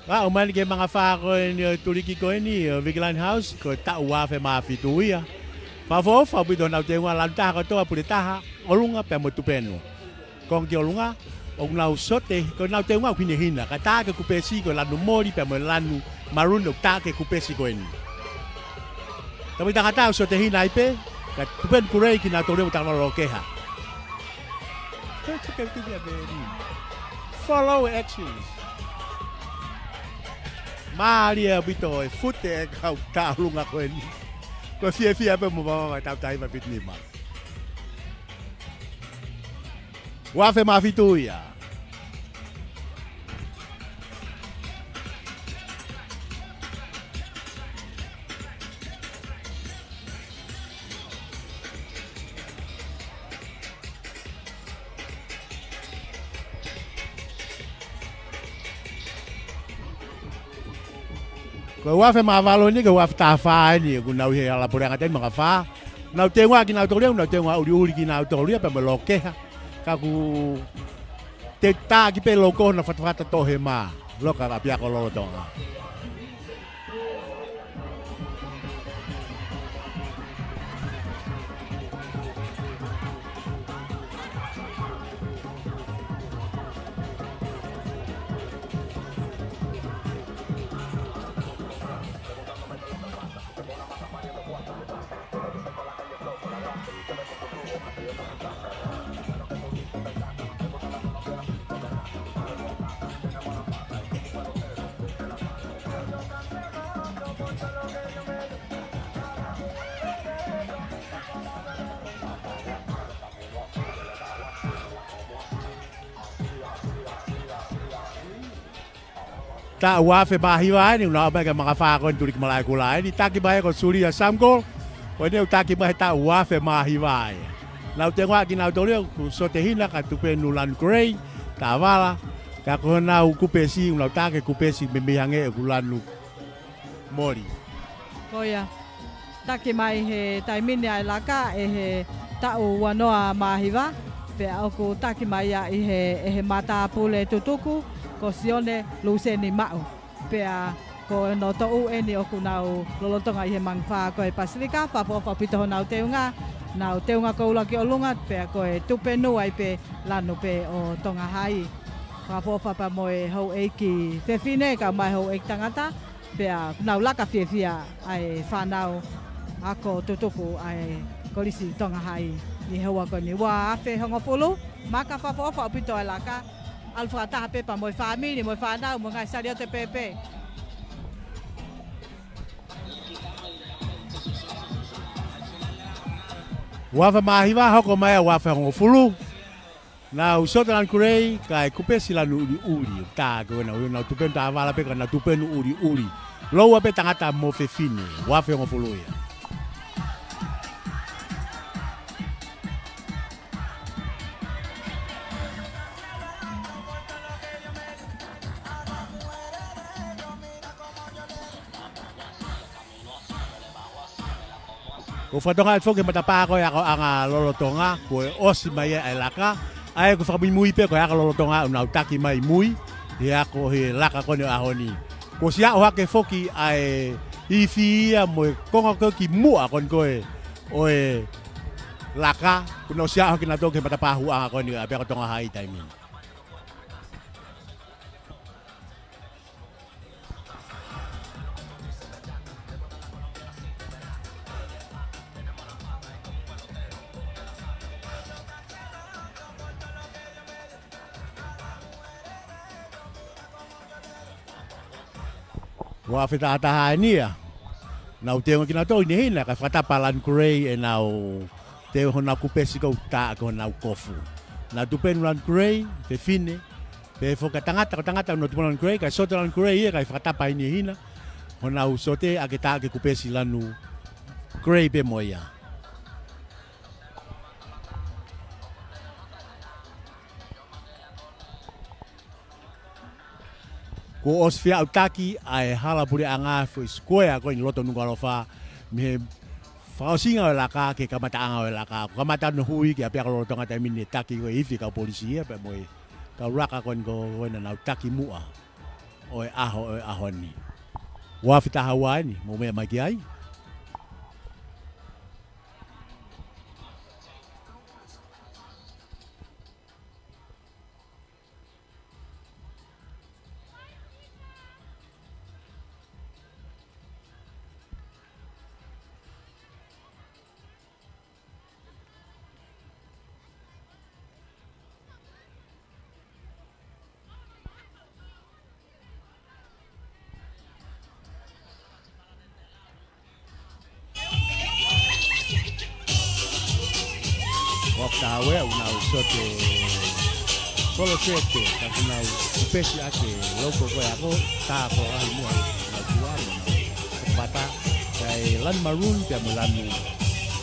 Aʻu mai eni ki he mangafā ko eni ʻo e tuliki ko eni ʻo e Vigilant House, ko e taʻu ua afe mā fitu ia. Fakaʻofoʻofa ʻaupito honau teunga, lanu taha kotoa, pule taha, ʻolunga pea mo Tupenu. Konga ki ʻolunga, ʻoku nau sote, ko ʻenau teunga ʻoku hinehina, kae tā ʻaki e kupesi ko e lanu moli pea mo e lanu maroon ʻoku tā ʻaki e kupesi ko eni. Tamaiki tangata ʻoku sote hina ai pē, kae Tupenu Kulei kinautolu mo Tavala Lokeha. Follow actions. Mālie ʻaupito e fute ʻa e kau tauʻolunga ko eni. Ko e fiefia pē mo mama mai tau tahi ma fiti nima. Ua afe mā fitu ia. Ko e ua afe mā valu eni, ko e ua afe taha fā eni, ʻoku nau ʻi he hala puleʻanga taimi mangafā. Nau teunga kinautolu ia, nau teunga ʻuliʻuli kinautolu ia, pea mo Lokeha. Ka ʻoku te tā ʻaki pē logo hono fatafata toʻohema, loka ʻapiako lolotonga. Taʻu ua afe mā hiva eni, ʻoku nau ō mai ki he maka fā ko eni Tulikimalaekula eni, taki mai ko Sulia Samgol, ko eni ʻoku taki mai he taʻu ua afe mā hiva eni. Nau tengoa kinautolu ia ʻoku sote hina kae tupenu lanu Grey, Tavala, ka ko honau kupesi, ʻoku nau taki kupesi meimei hangē ʻoku lanu Moli. Ko ia. Taki mai he taimi ni ʻa e laka ʻe he taʻu ua noa mā hiva, pea ʻoku taki mai ia ʻi he, ʻe he matāpule tutuku, ko Sione Luseni Maʻu. Pea ko hono toʻu eni ʻoku nau lolotonga ʻi he mangafā ko e Pasilika, fakaʻofoʻofa ʻaupito honau teunga, nau teunga koula ki ʻolunga, pea ko e tupenu ai pē lanu pē ʻo Tonga Hai. Fakaʻofoʻofa pea mo e houʻeiki fefine, kae ʻumaʻā e houʻeiki tangata, pea nau laka fiefia ʻa e fānau ako tutuku ʻa e Kolisi Tonga Hai ʻi he houa ko eni ua afe hongofulu, maka fakaʻofoʻofa ʻaupito ʻa e laka, ʻalu fakataha pē pea mo e fāmili, mo e fānau, mo e ngaahi saliote pēpē. Ua afe mā hiva, hoko mai ʻa e ua afe hongofulu. Nau sote lanu Grey, kae kupesi lanu ʻuliʻuli, tā ko ena, ʻoku nau tupenu Tavala pē, ka nau tupenu ʻuliʻuli. Lōua pē tangata mo fefine, ua afe hongofulu ia. Ko e fakatonga atu foki he matapā ko e akoʻanga lolotonga, kuo ʻosi mai ʻa e laka, ʻa ia ko e fakamuimui pē ko e ako lolotonga ʻoku nau taki mai mui, he ako he laka ko eni ʻo e ʻaho ni. Kuo ʻosi aʻu hake foki ʻa e ifi ia mo e konga ko ē ki muʻa ko eni ko ē ʻo e laka, kuo nau ʻosi aʻu hake nautolu ki he matapā huʻanga ko eni ʻa e ʻapiako Tonga Hai taimi ni. Ua afe taha taha eni ia. Nau teunga kinautolu ʻi Nihina, kae fakatapa lanu Grey ʻenau teunga honau kupesi ko ē ʻoku tā ko ē honau kofu. Nau tupenu lanu Grey, fefine, pehē foki ʻa e tangata, ko e tangata ʻoku nau tupenu lanu Grey, kae sote lanu Grey ia, kae fakatapa ʻi Nihina, honau sote ʻa e tā ko ē kupesi lanu Grey pē mo ia. Kuo ʻosi fie ʻautaki ʻa e hala puleʻanga foʻi sikuea ko eni loto Nukuʻalofa, mei he fakaʻosinga ʻo e laka ki he kamataʻanga ʻo e laka. Kuo kamata hono hui ki he ʻapiako lolotonga taimi ni ʻe taki ko e ifi kau polisi ia pea mo e kau laka ko eni ko ē naʻa nau taki muʻa ʻo e ʻaho, ʻo e ʻaho ni. Ua afe taha ua eni, mou meʻa mai ki ai. Ua afe taha ua ʻoku nau sote kolo sete, ka ʻoku nau kupesi ʻaki e loko ko ē ako, tā ko ē ʻa e muʻa, nau tuʻa mo nau pata, kae lanu maroon pea mo lanu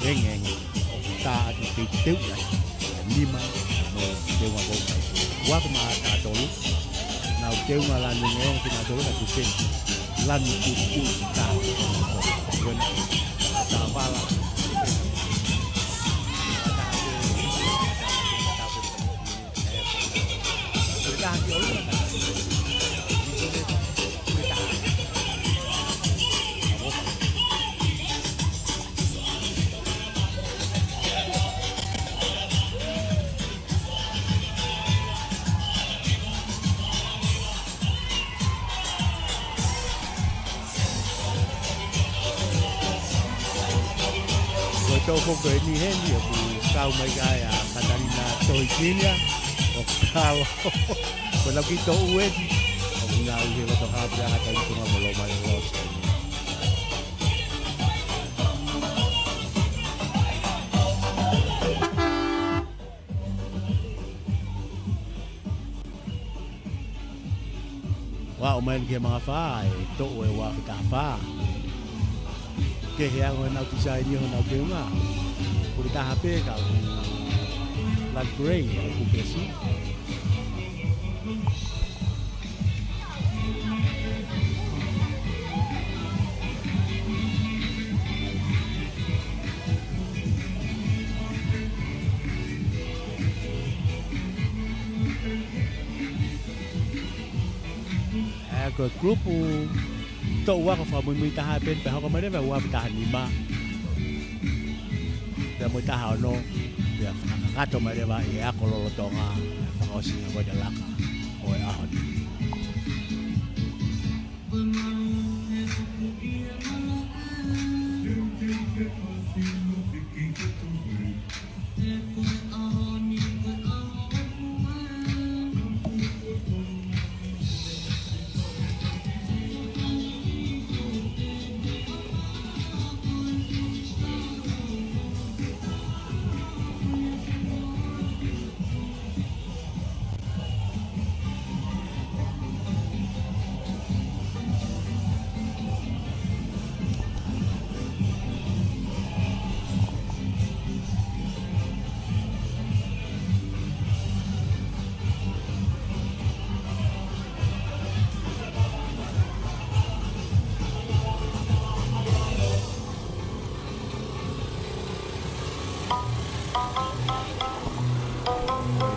engeenge, ʻoku tā ʻaki e teuteu ia, nima, mo e teunga ko ē. Ua afe mā taha tolu, nau teunga lanu engeenge kinautolu ka kupesi lanu ʻuliʻuli tā. Ko ena, Tavala. Ko e tau foki eni heni, ʻoku kau mai ki ai ʻa Katalina Tohi Junior, ʻo kalo. Ko ʻenau kiʻi toʻu eni, ʻoku nau ʻi he loto haapi ʻa Katalina Tonga mo Lomani Losi. Ua Mai ki he mangafā, ʻe toʻo e ua afe taha fā. Kehe ange ʻenau tisaini ʻo honau teunga. Pule taha pē ka ko Lad Grey, ʻa e kupe ʻasi. ʻA ia ko e kulupu toʻu ako fakamuimui taha pē, pea hoko mai leva ua afe taha nima. Pea mo e taha ono, pea fakakakato mai leva ʻi he ako lolotonga, ʻa e fakaʻosinga ko eni ʻa e laka ʻo e ʻaho ni.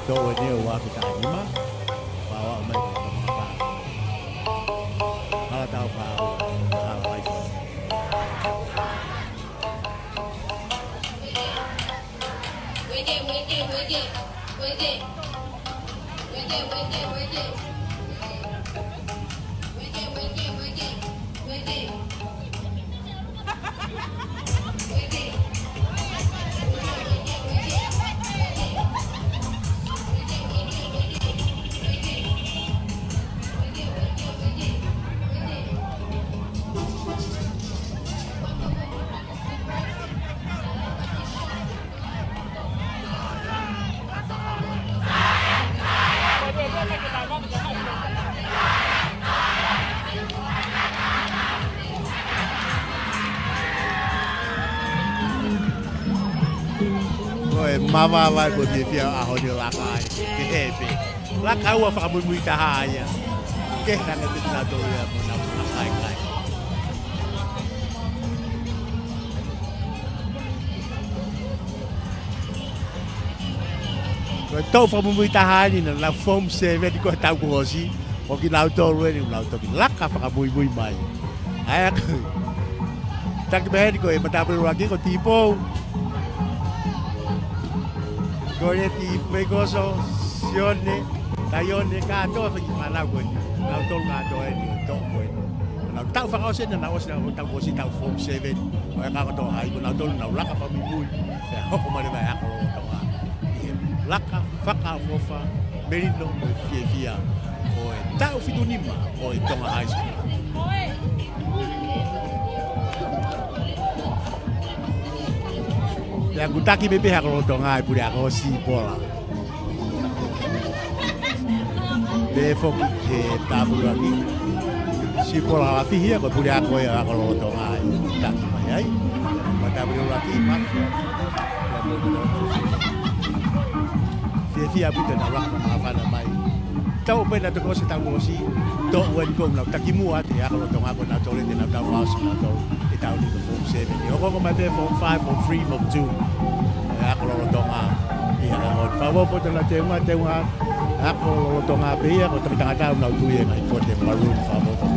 Toʻo eni ʻo ua afe taha nima. Fā ua mai ko e mangafā. Hala tau fā ua, hala mai fā. Ko e māvae ko e fiefia ʻaho ni ʻo laka ai. Kehe pē. Laka ua fakamuimui taha ia. Kehe ange pē kinautolu ia mo ʻenau fakakaikeike. Ko e toʻu fakamuimui taha eni naʻa nau form seven ko e taʻu kuo ʻosi, ko kinautolu eni naʻa nau toki laka fakamuimui mai. ʻA ia ko e taki pehē ni ko e matāpule ʻuluaki ko Tipou. Ko e Tipeikoso, Sione, Taione, kātoa e fanga kiʻi fānau ko eni. Nautolu kātoa eni, toʻo ko eni. Naʻa nau taʻu fakaʻosi eni, naʻa nau ʻosi, naʻa nau taʻu kuo ʻosi, taʻu form seven. ʻO e kātoa ai, ko nautolu naʻa nau laka fakamuimui, pea hoko mai leva e ako lolotonga. ʻI he laka fakaʻofoʻofa, melino mo e fiefia ʻo e taʻu fitu nima ʻo e Tonga High School. Pea kuo taki mai pē he ako lolotonga ʻa e puleako Sipola. Pea foki ki he matāpule ʻuluaki. Sipola Lafihi ia ko e puleako ia ʻo e ako lolotonga ʻe taki mai ai. Matāpule ʻuluaki, Mafi. Fiefia ʻaupito ʻenau laka māfana mai. Taʻu pē naʻa toki ʻosi e taʻu kuo ʻosi, toʻu eni ko ʻenau taki muʻa atu he ako lolotonga ko nautolu te nau taʻu fakaʻosi nautolu he taʻu ni ko e form seven. ʻO hoko mai pē form five, form three, form two. ʻA e ako lolotonga ʻi he ʻaho ni. Fakaʻofoʻofa ʻenau teunga, teunga ako lolotonga pē ia, ko e tangata ʻoku nau tui e ngaahi kote maroon, fakaʻofoʻofa.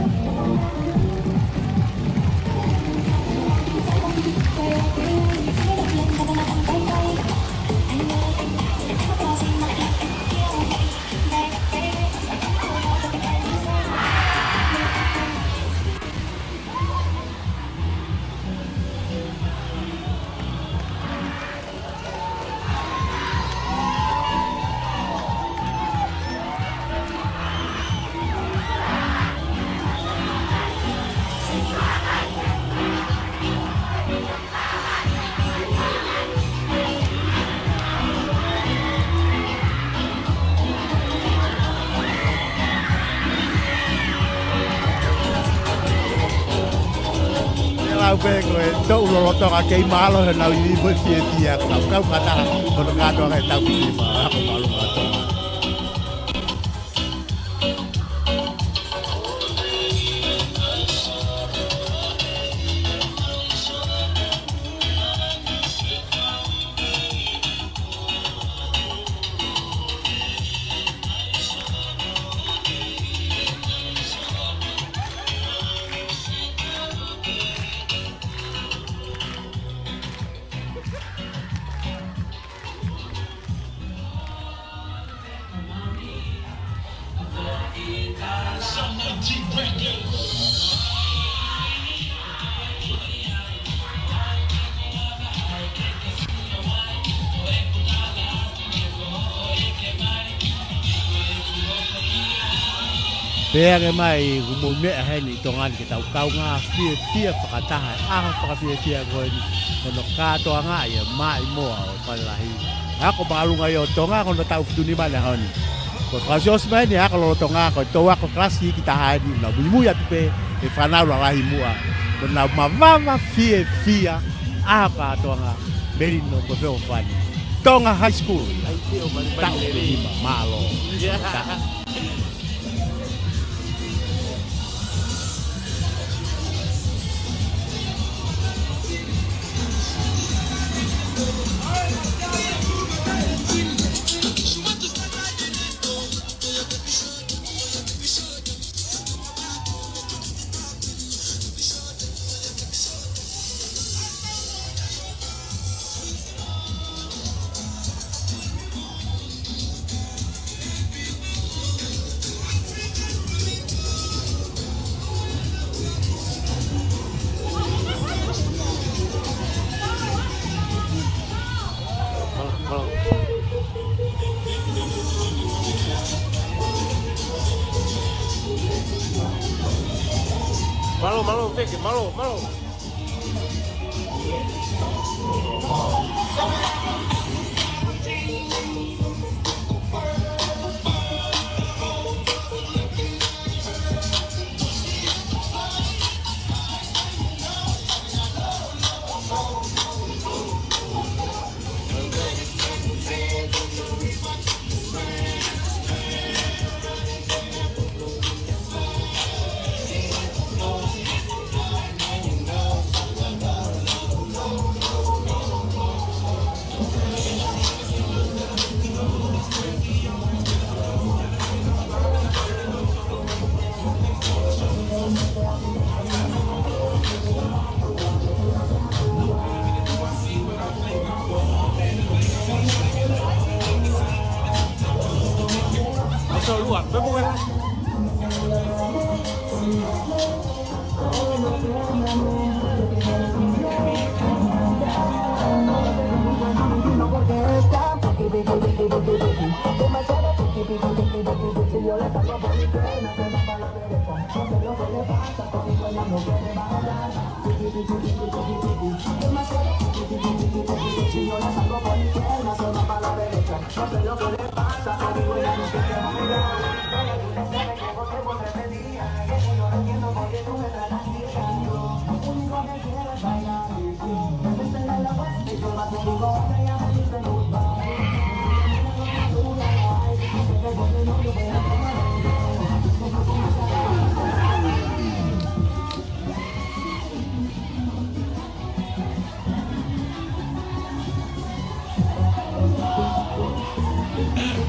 Pea ko e toʻu lolotonga kei mālō he nau ivi mo e fiefia, kau kau fakataha, ko hono kātoanga e tau fiefia, ako mālō mātou. Pea ke mai, kuo mou meʻa heni ʻi Tonga ni ke tau kaungā fiefia fakataha he ʻaho fakafiefia ko eni, ko hono kātoanga ia mai moa ʻo Fale Lahi. Ako māʻolunga ia ʻo Tonga, ko hono taʻu fitu nima ʻeni he ʻaho ni. Ko e fakaʻosiʻosi mai ʻeni e ako lolotonga, ko e toʻu ako kalasi iiki taha ʻeni, nau muimui atu pē he fānau lalahi muʻa. Ko ʻenau mavava fiefia, ako kātoanga, melino mo feʻofoʻofani. Tonga High School ia. Taʻu fitu nima, mālō. Mālō, mālō, Peke, mālō, mālō.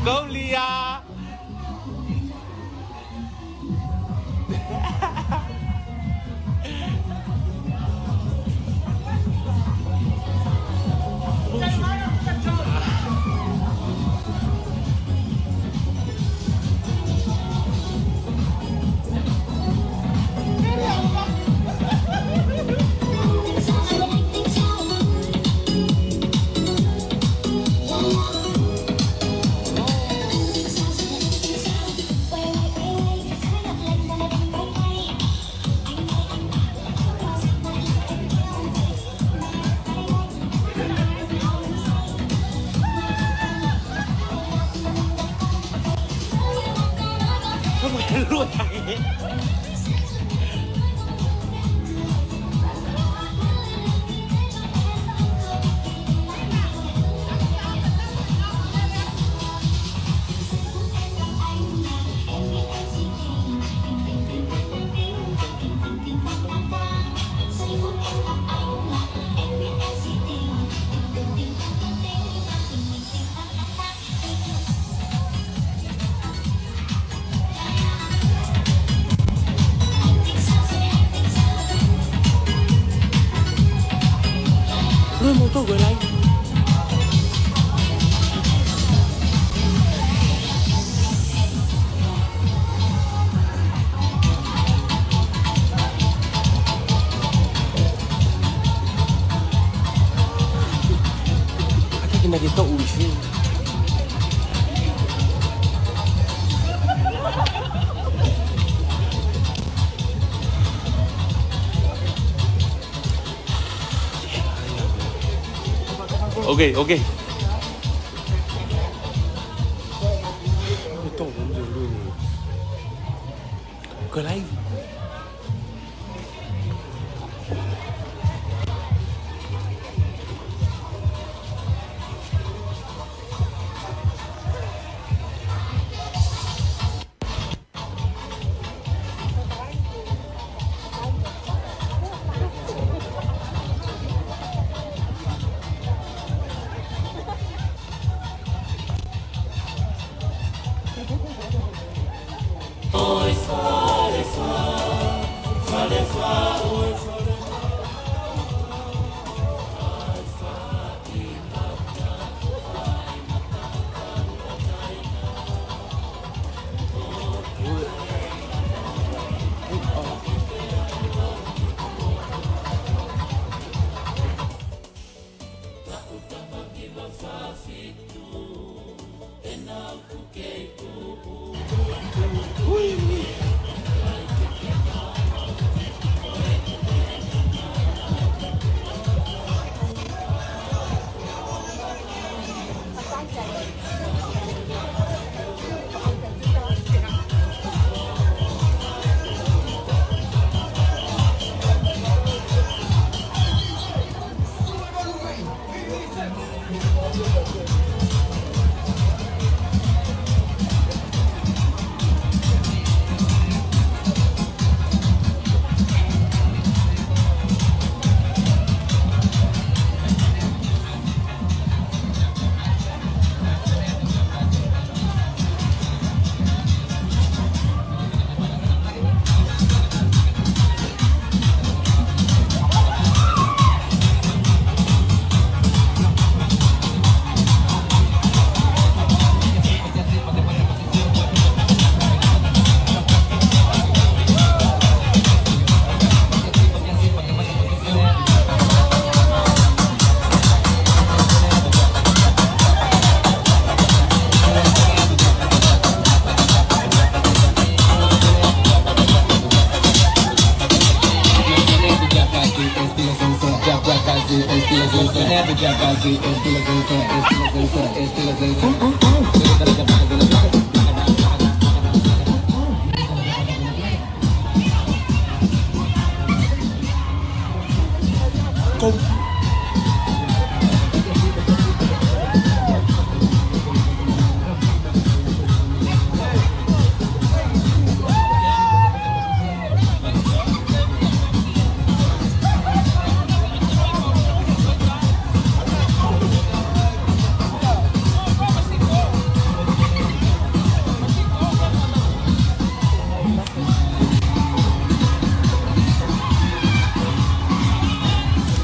Kolia. Moutolu ko e laivi. ʻAki ke na ke toʻu isi. Ok, ok. Kalai.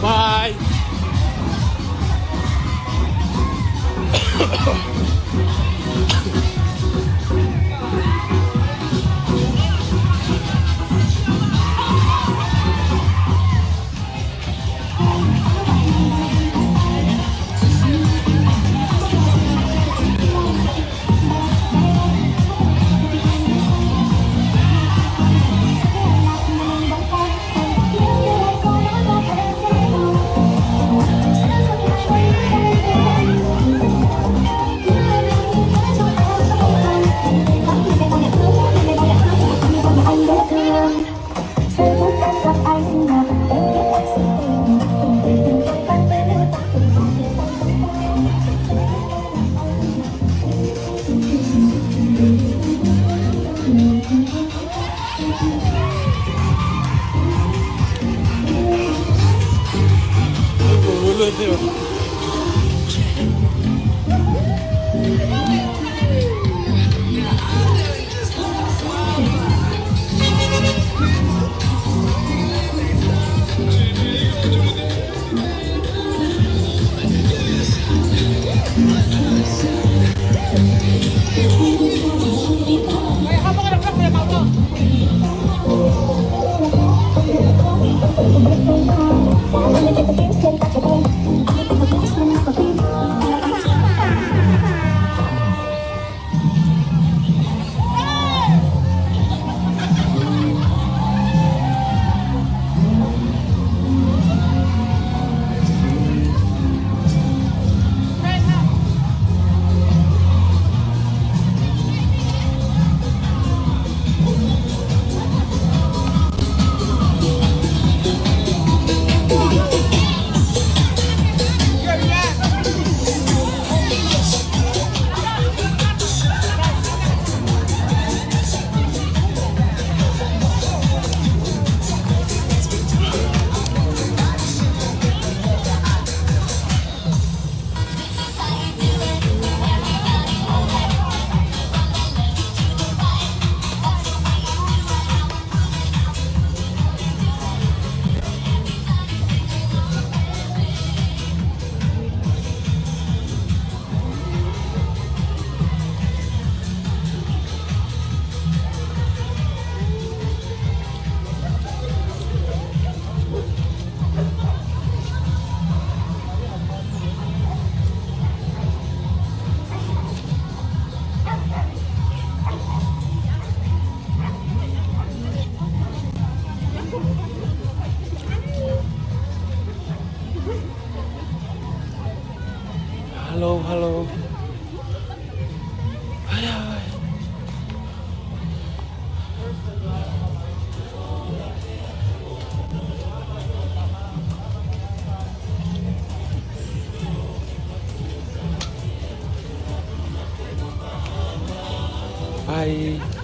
Bye. Hello, hello. Ai, ai. Ai.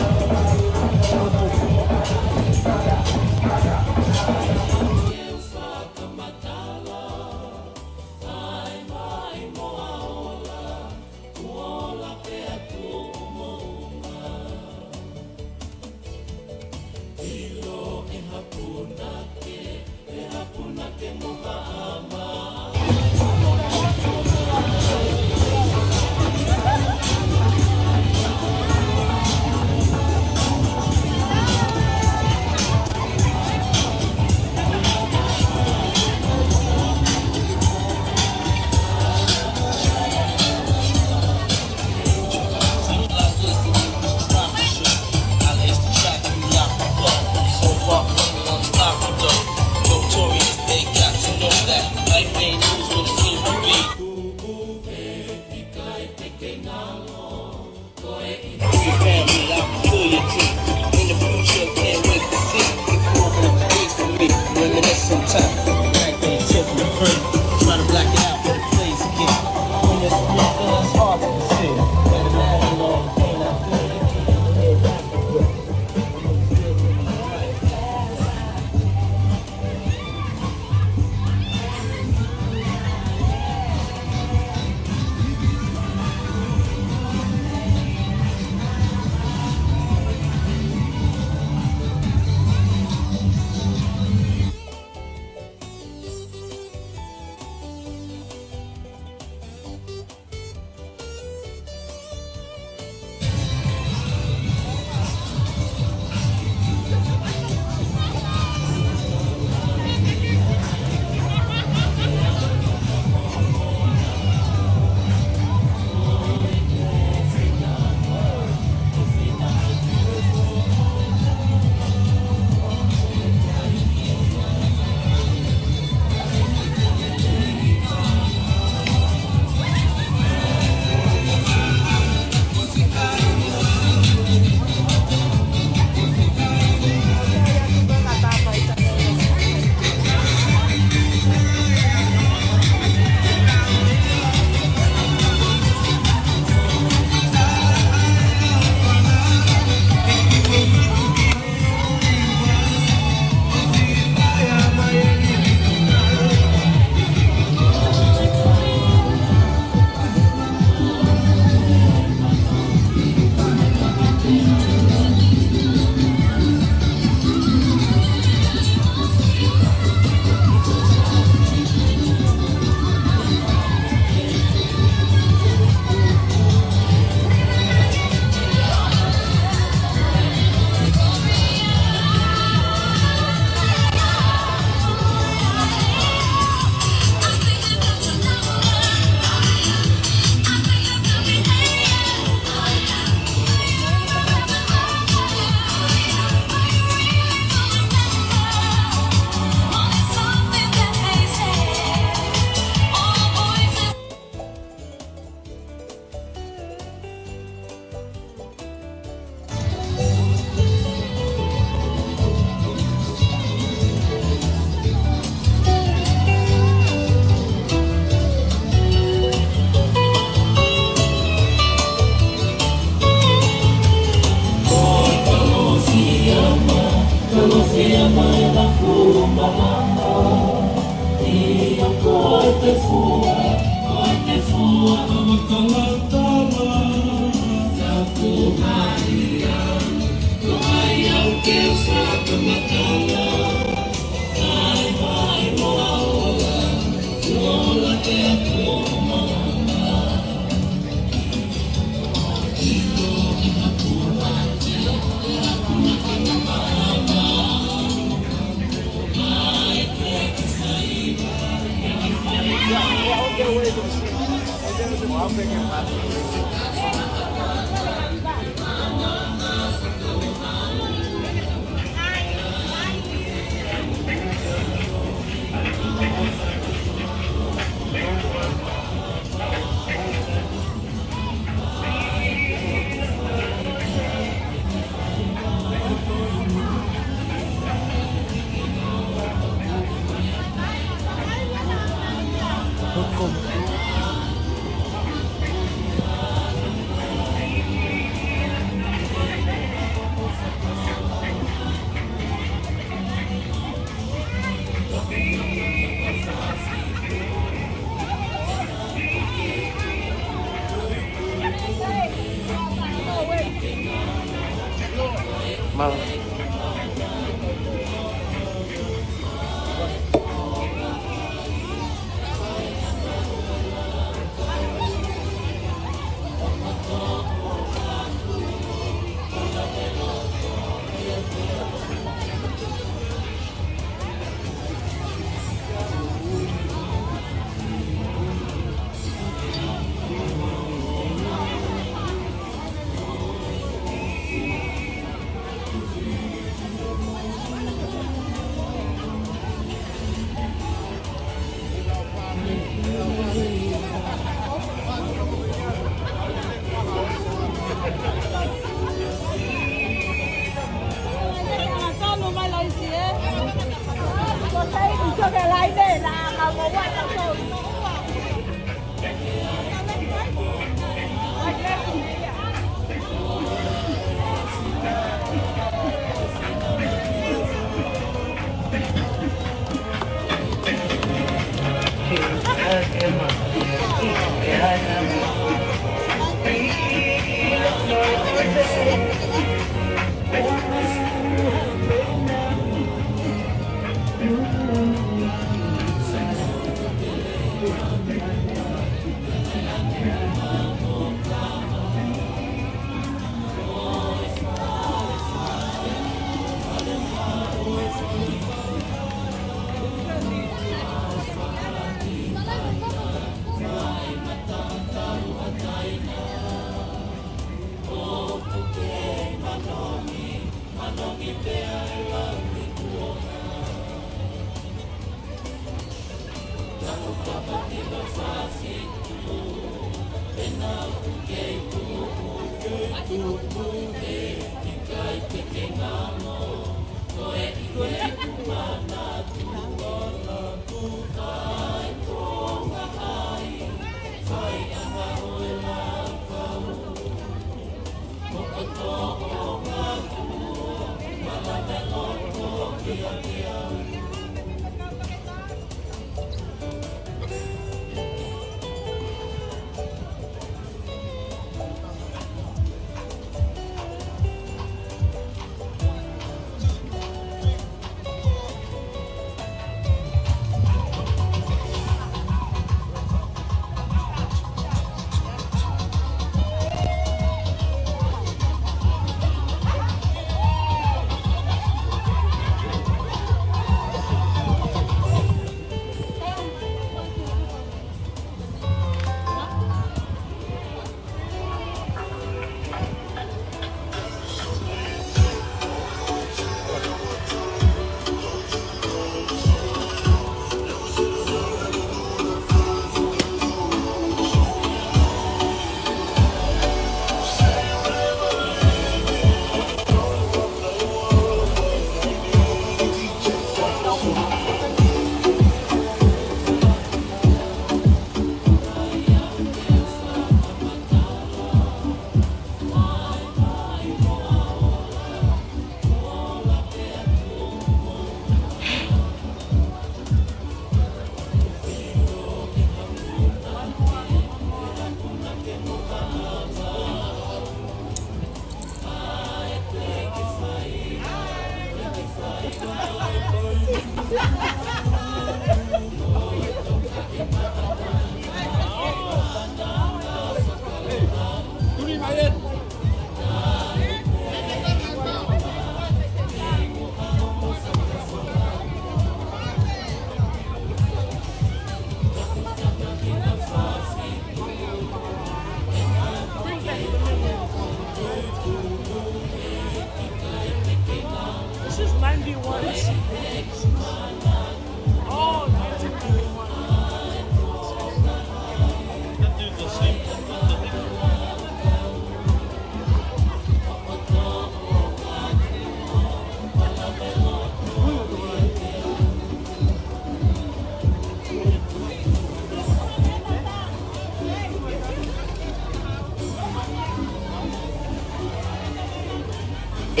ʻE,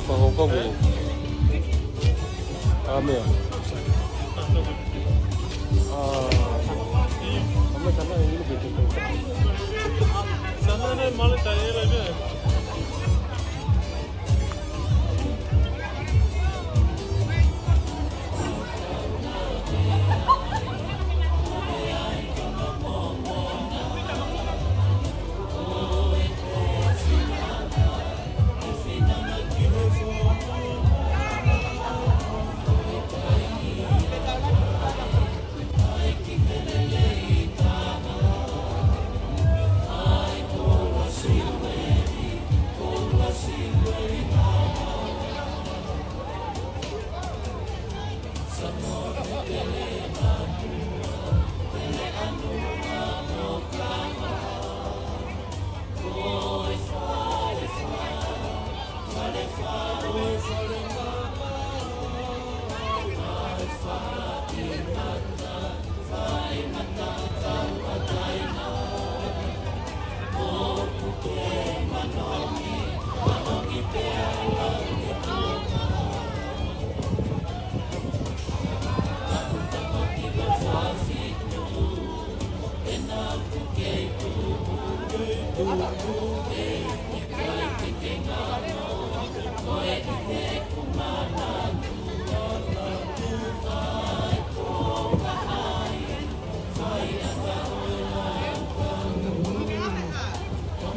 fakakaukau ko e ʻa meʻa. ʻA, ʻa meʻa sana e inu ke te. Sana ne male tai e lai meʻa.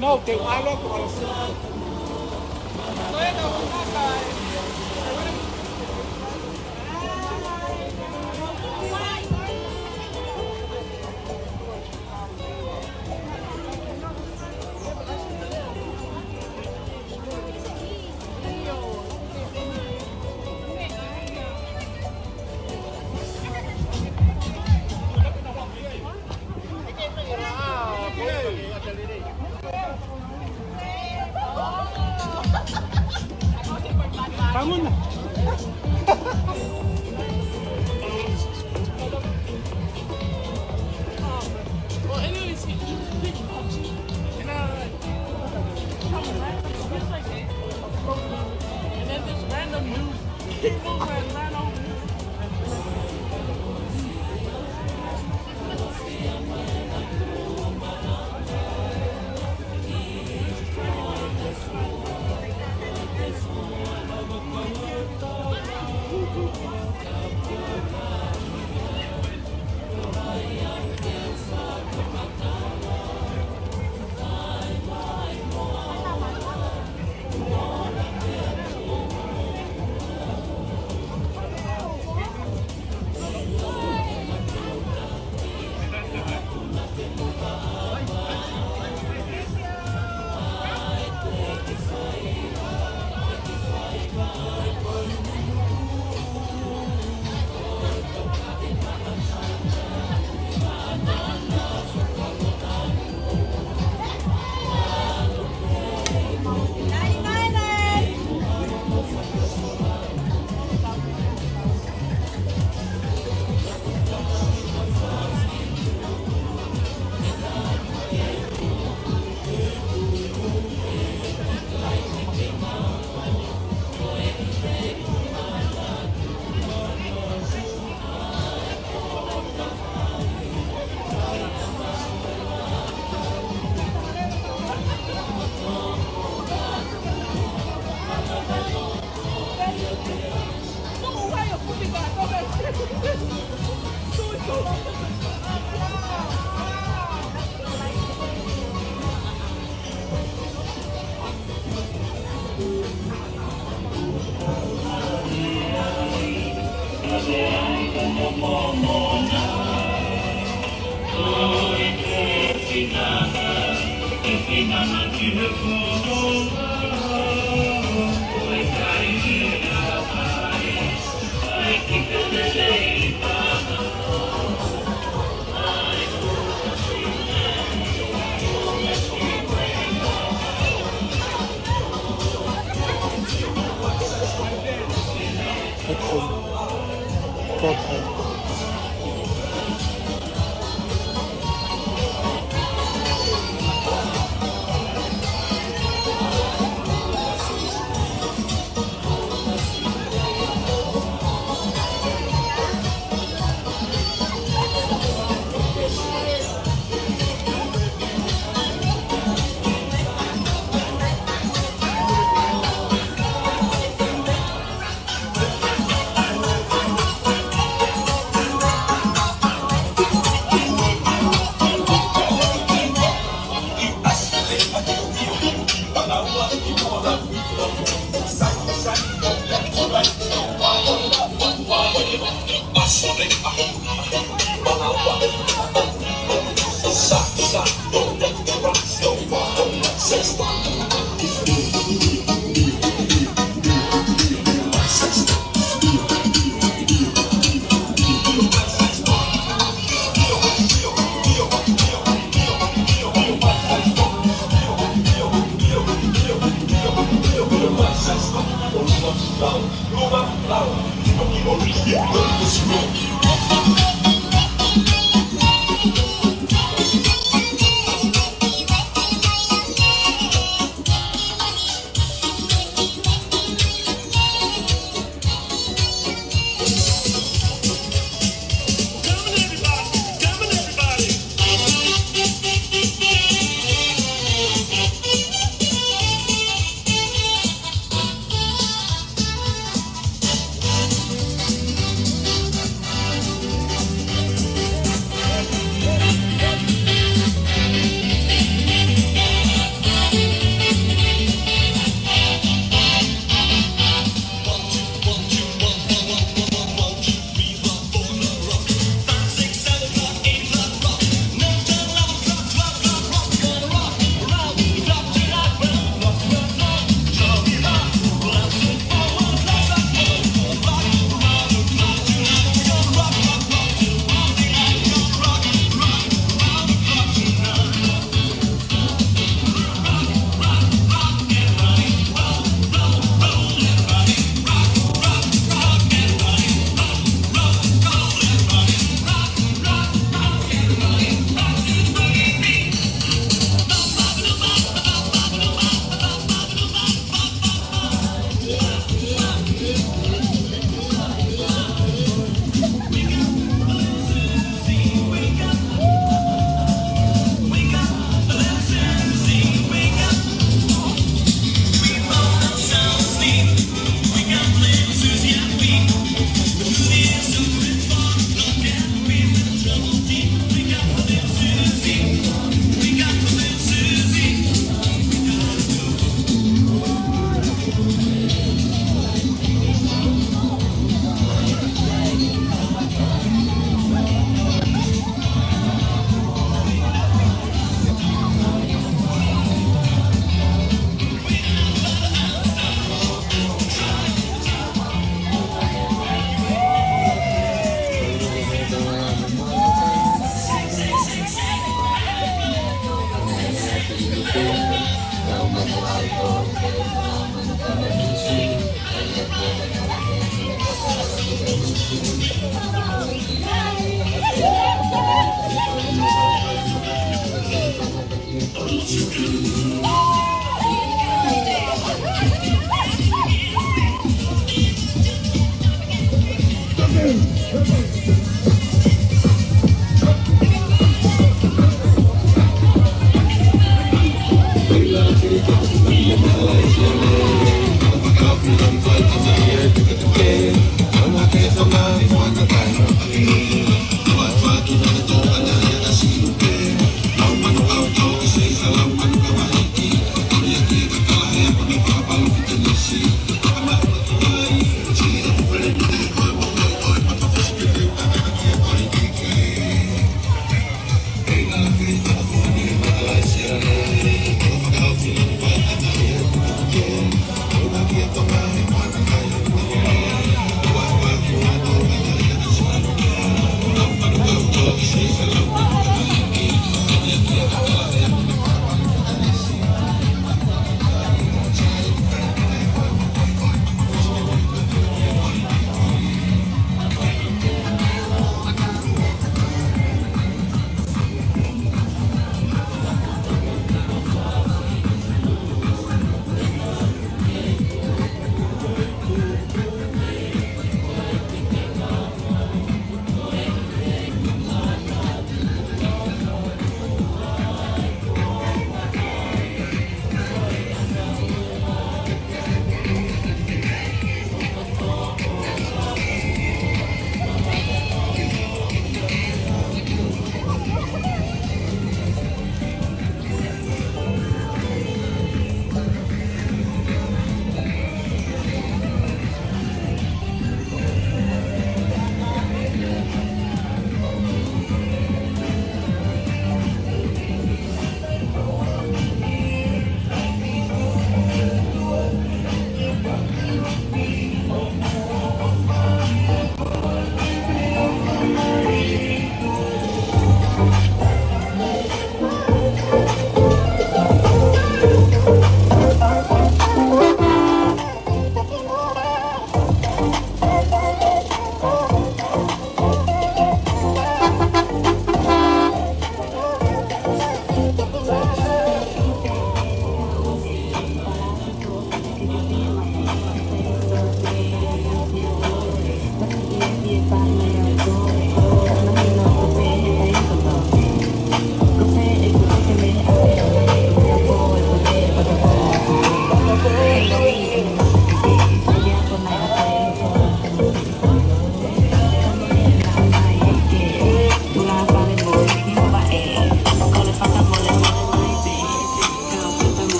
No, te alo ko. Well, anyways, he, he, and I, like, and then this random dude came over and ran over me.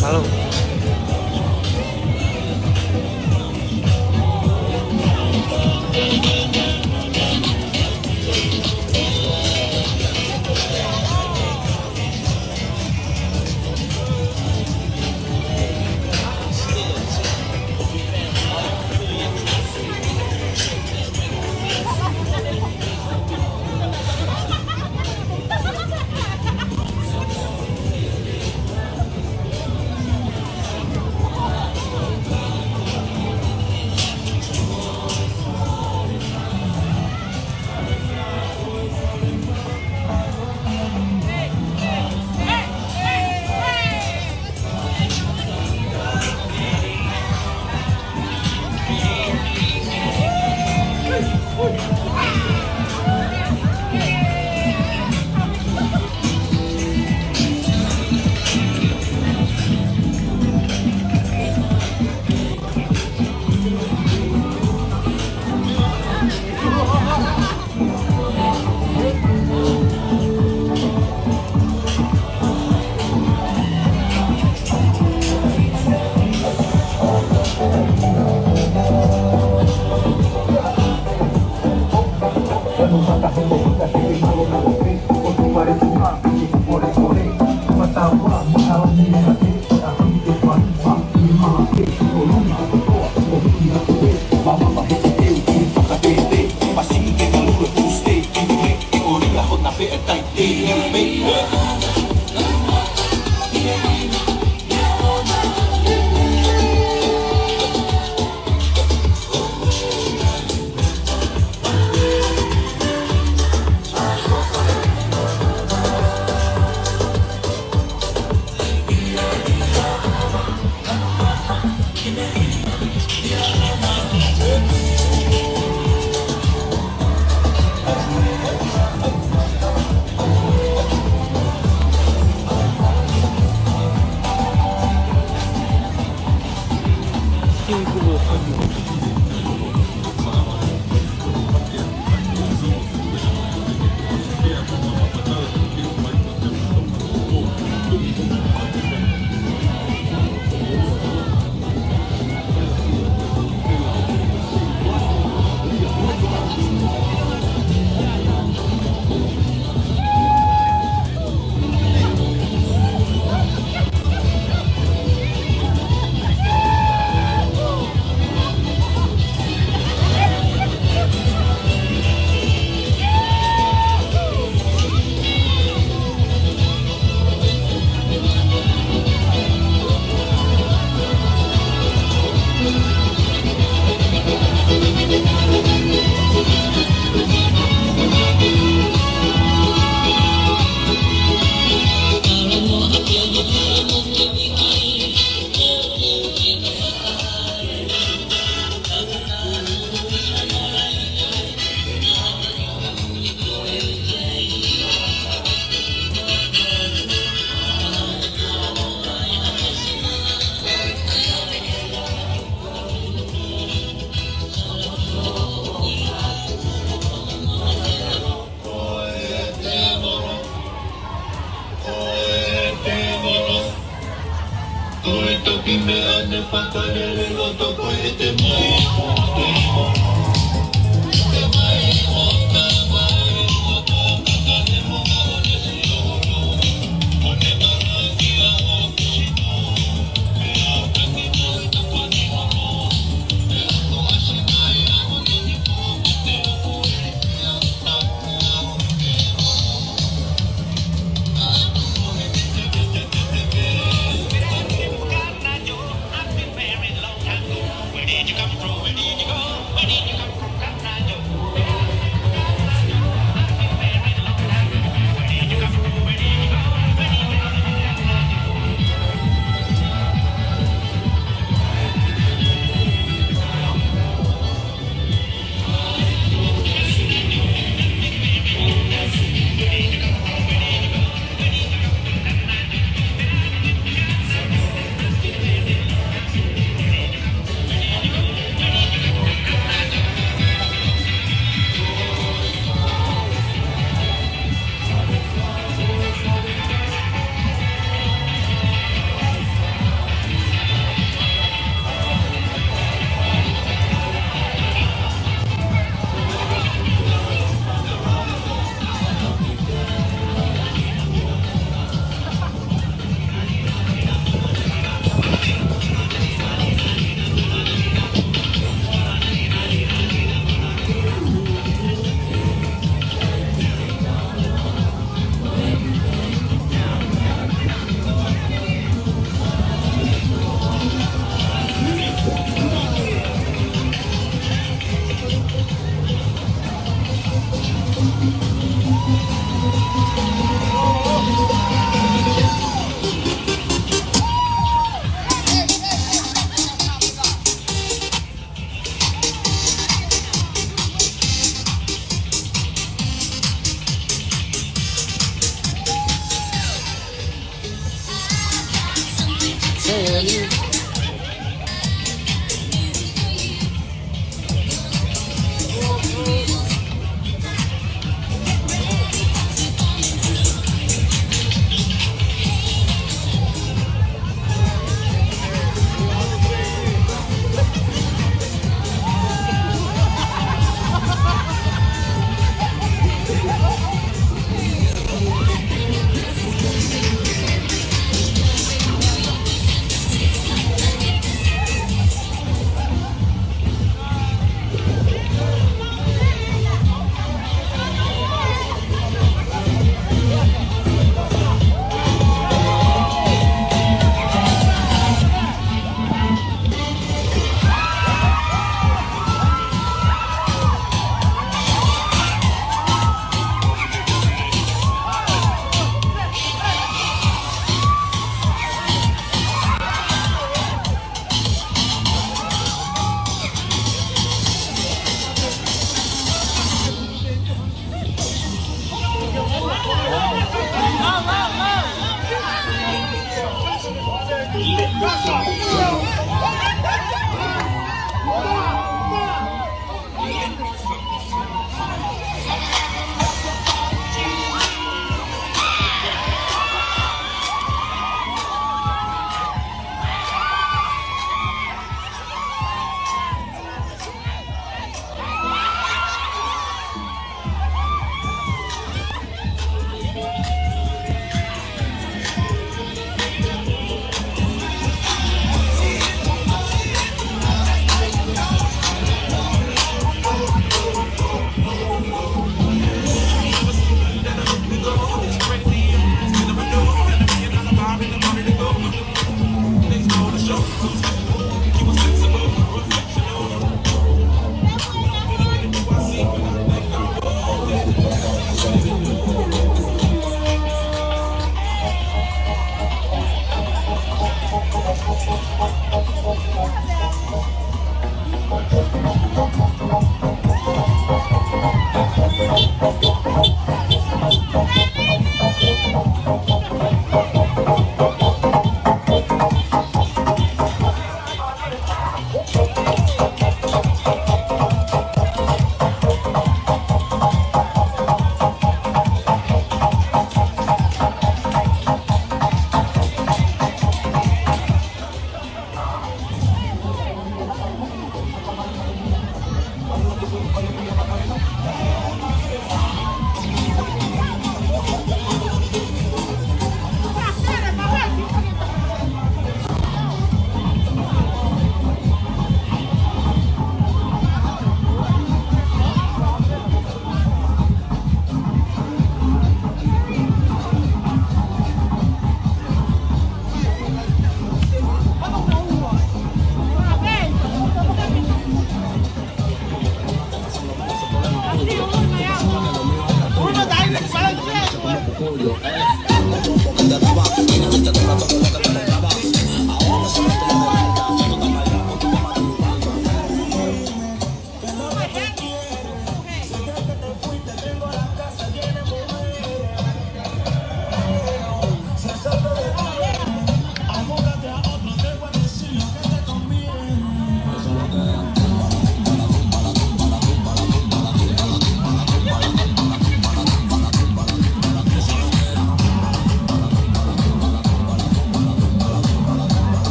Mālō.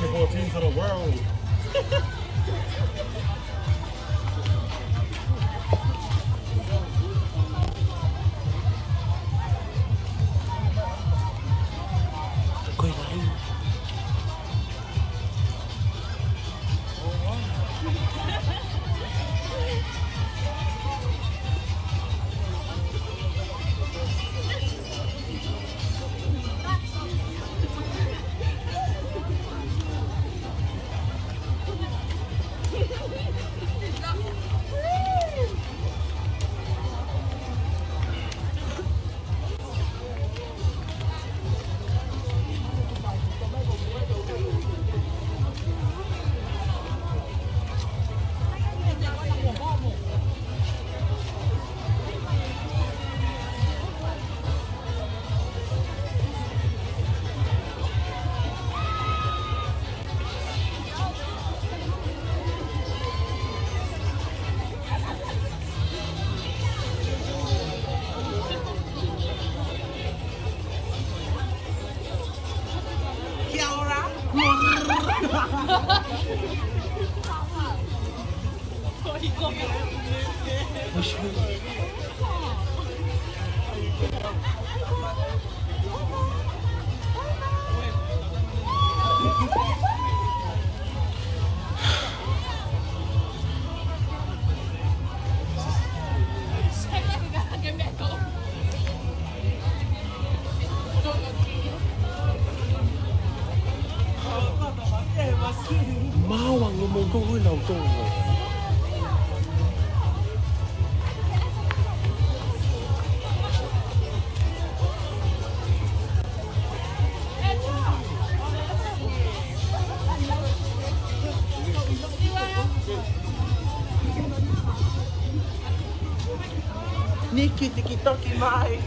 Twenty-fourteen to the world. Kia ora. Niki tiki toki mai.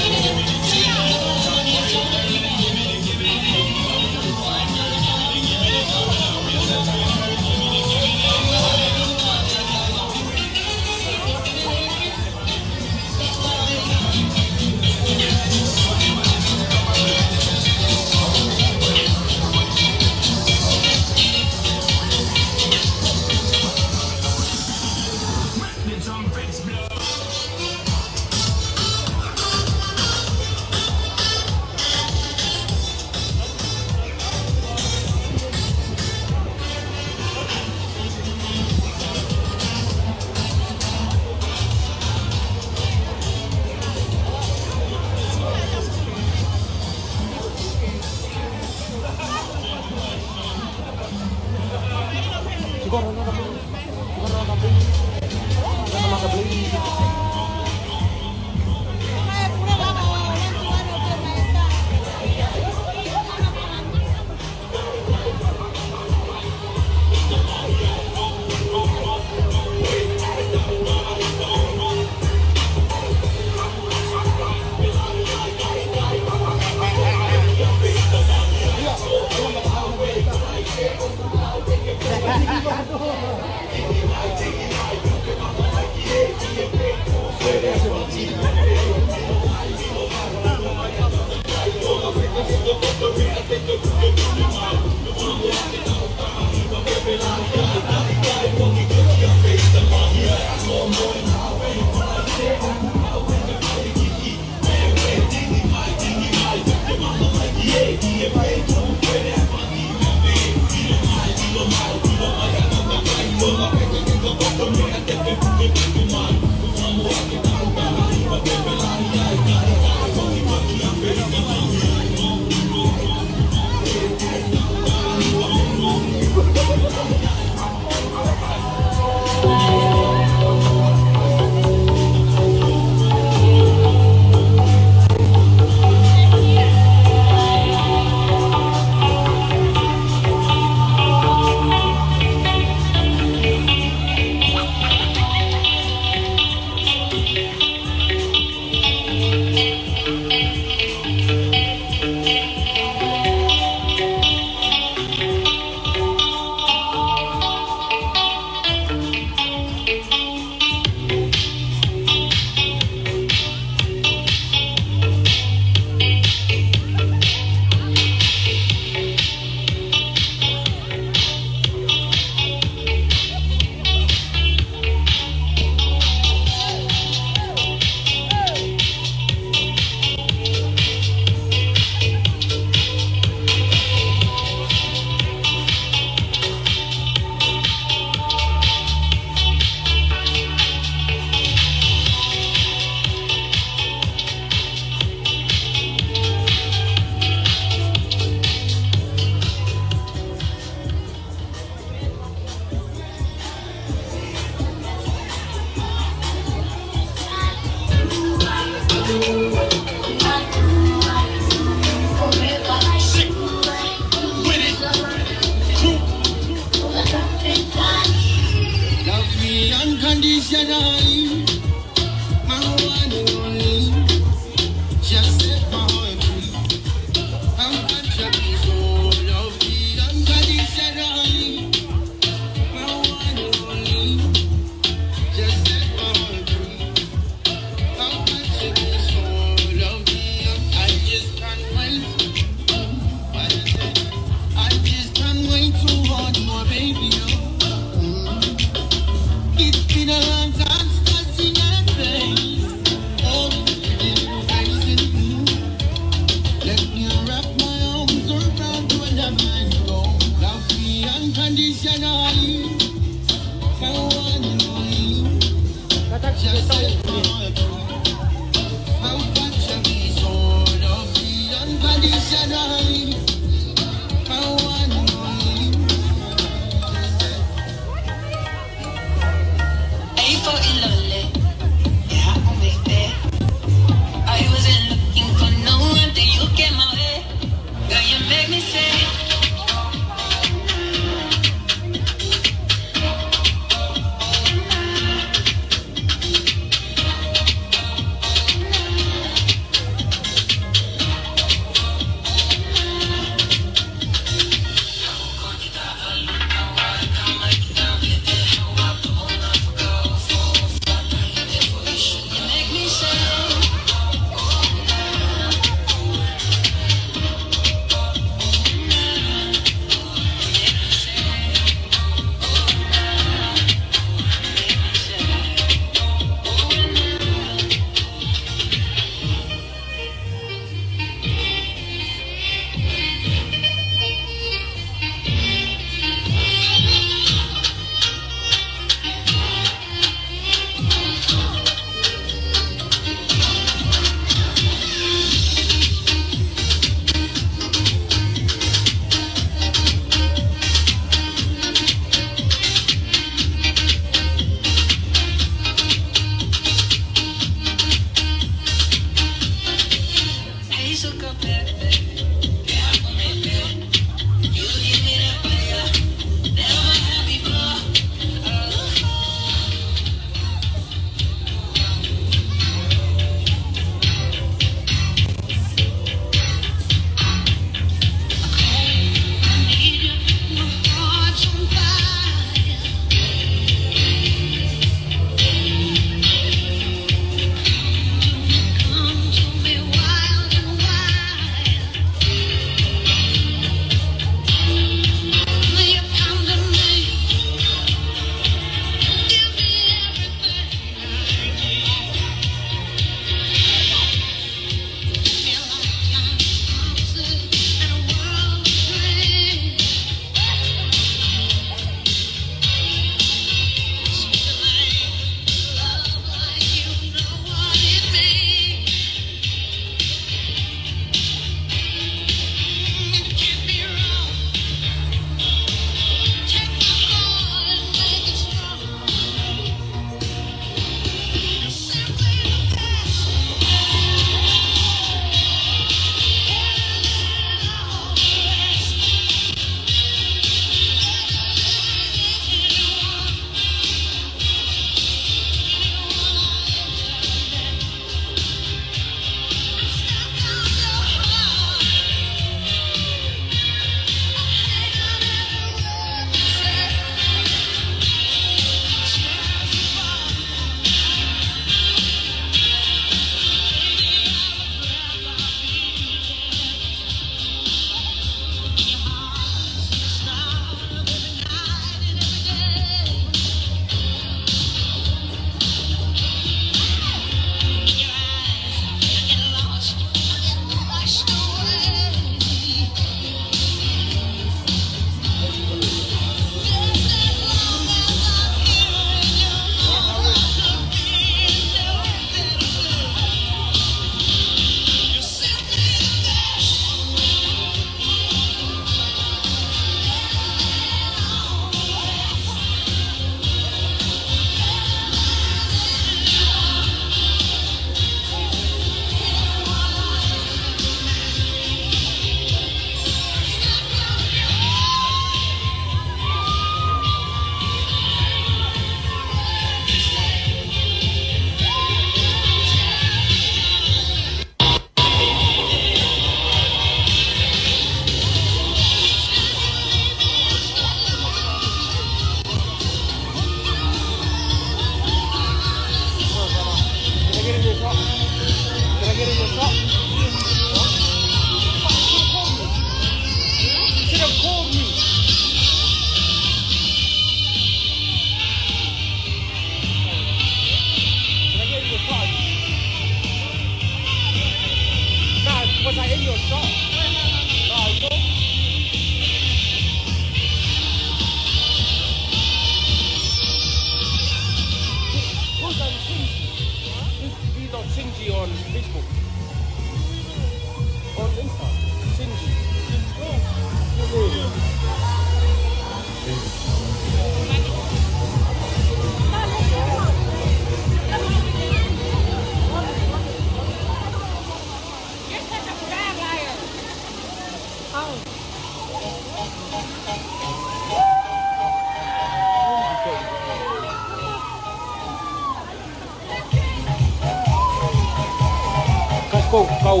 Ka ko e kau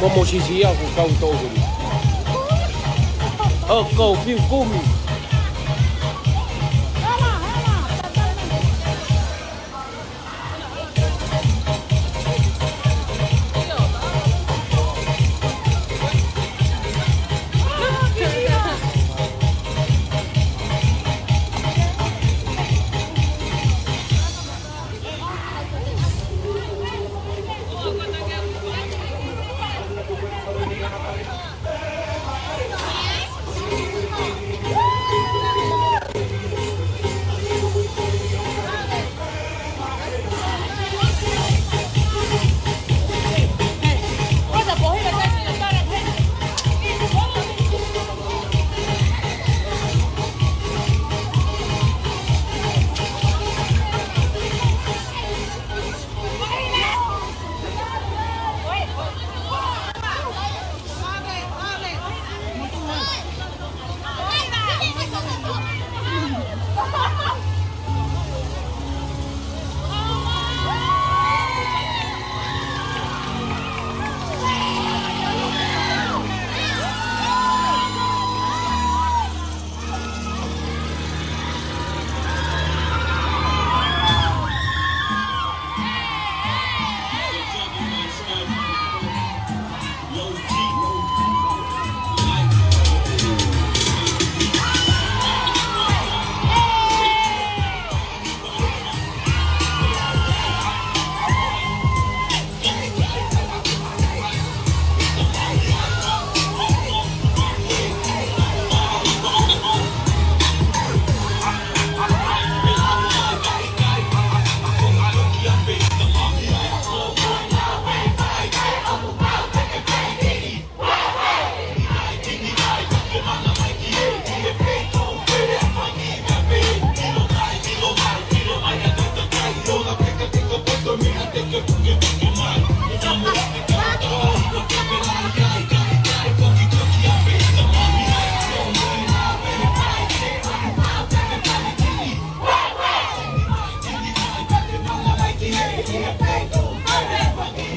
momosisi ia ko e kau tokoni. ʻO kau fiu kumi.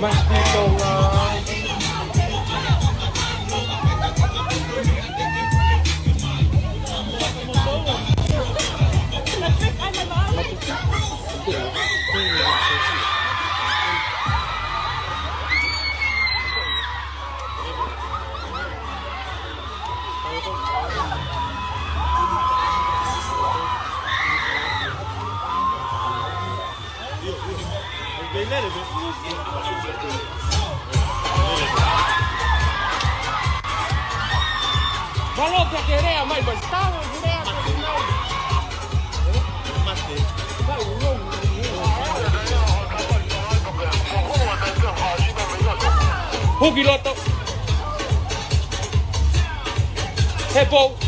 Must be so long. Valoka ke lea mai, mai. Tala ke lea mai. Huki loto. He pou.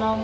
So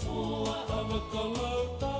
what are you doing?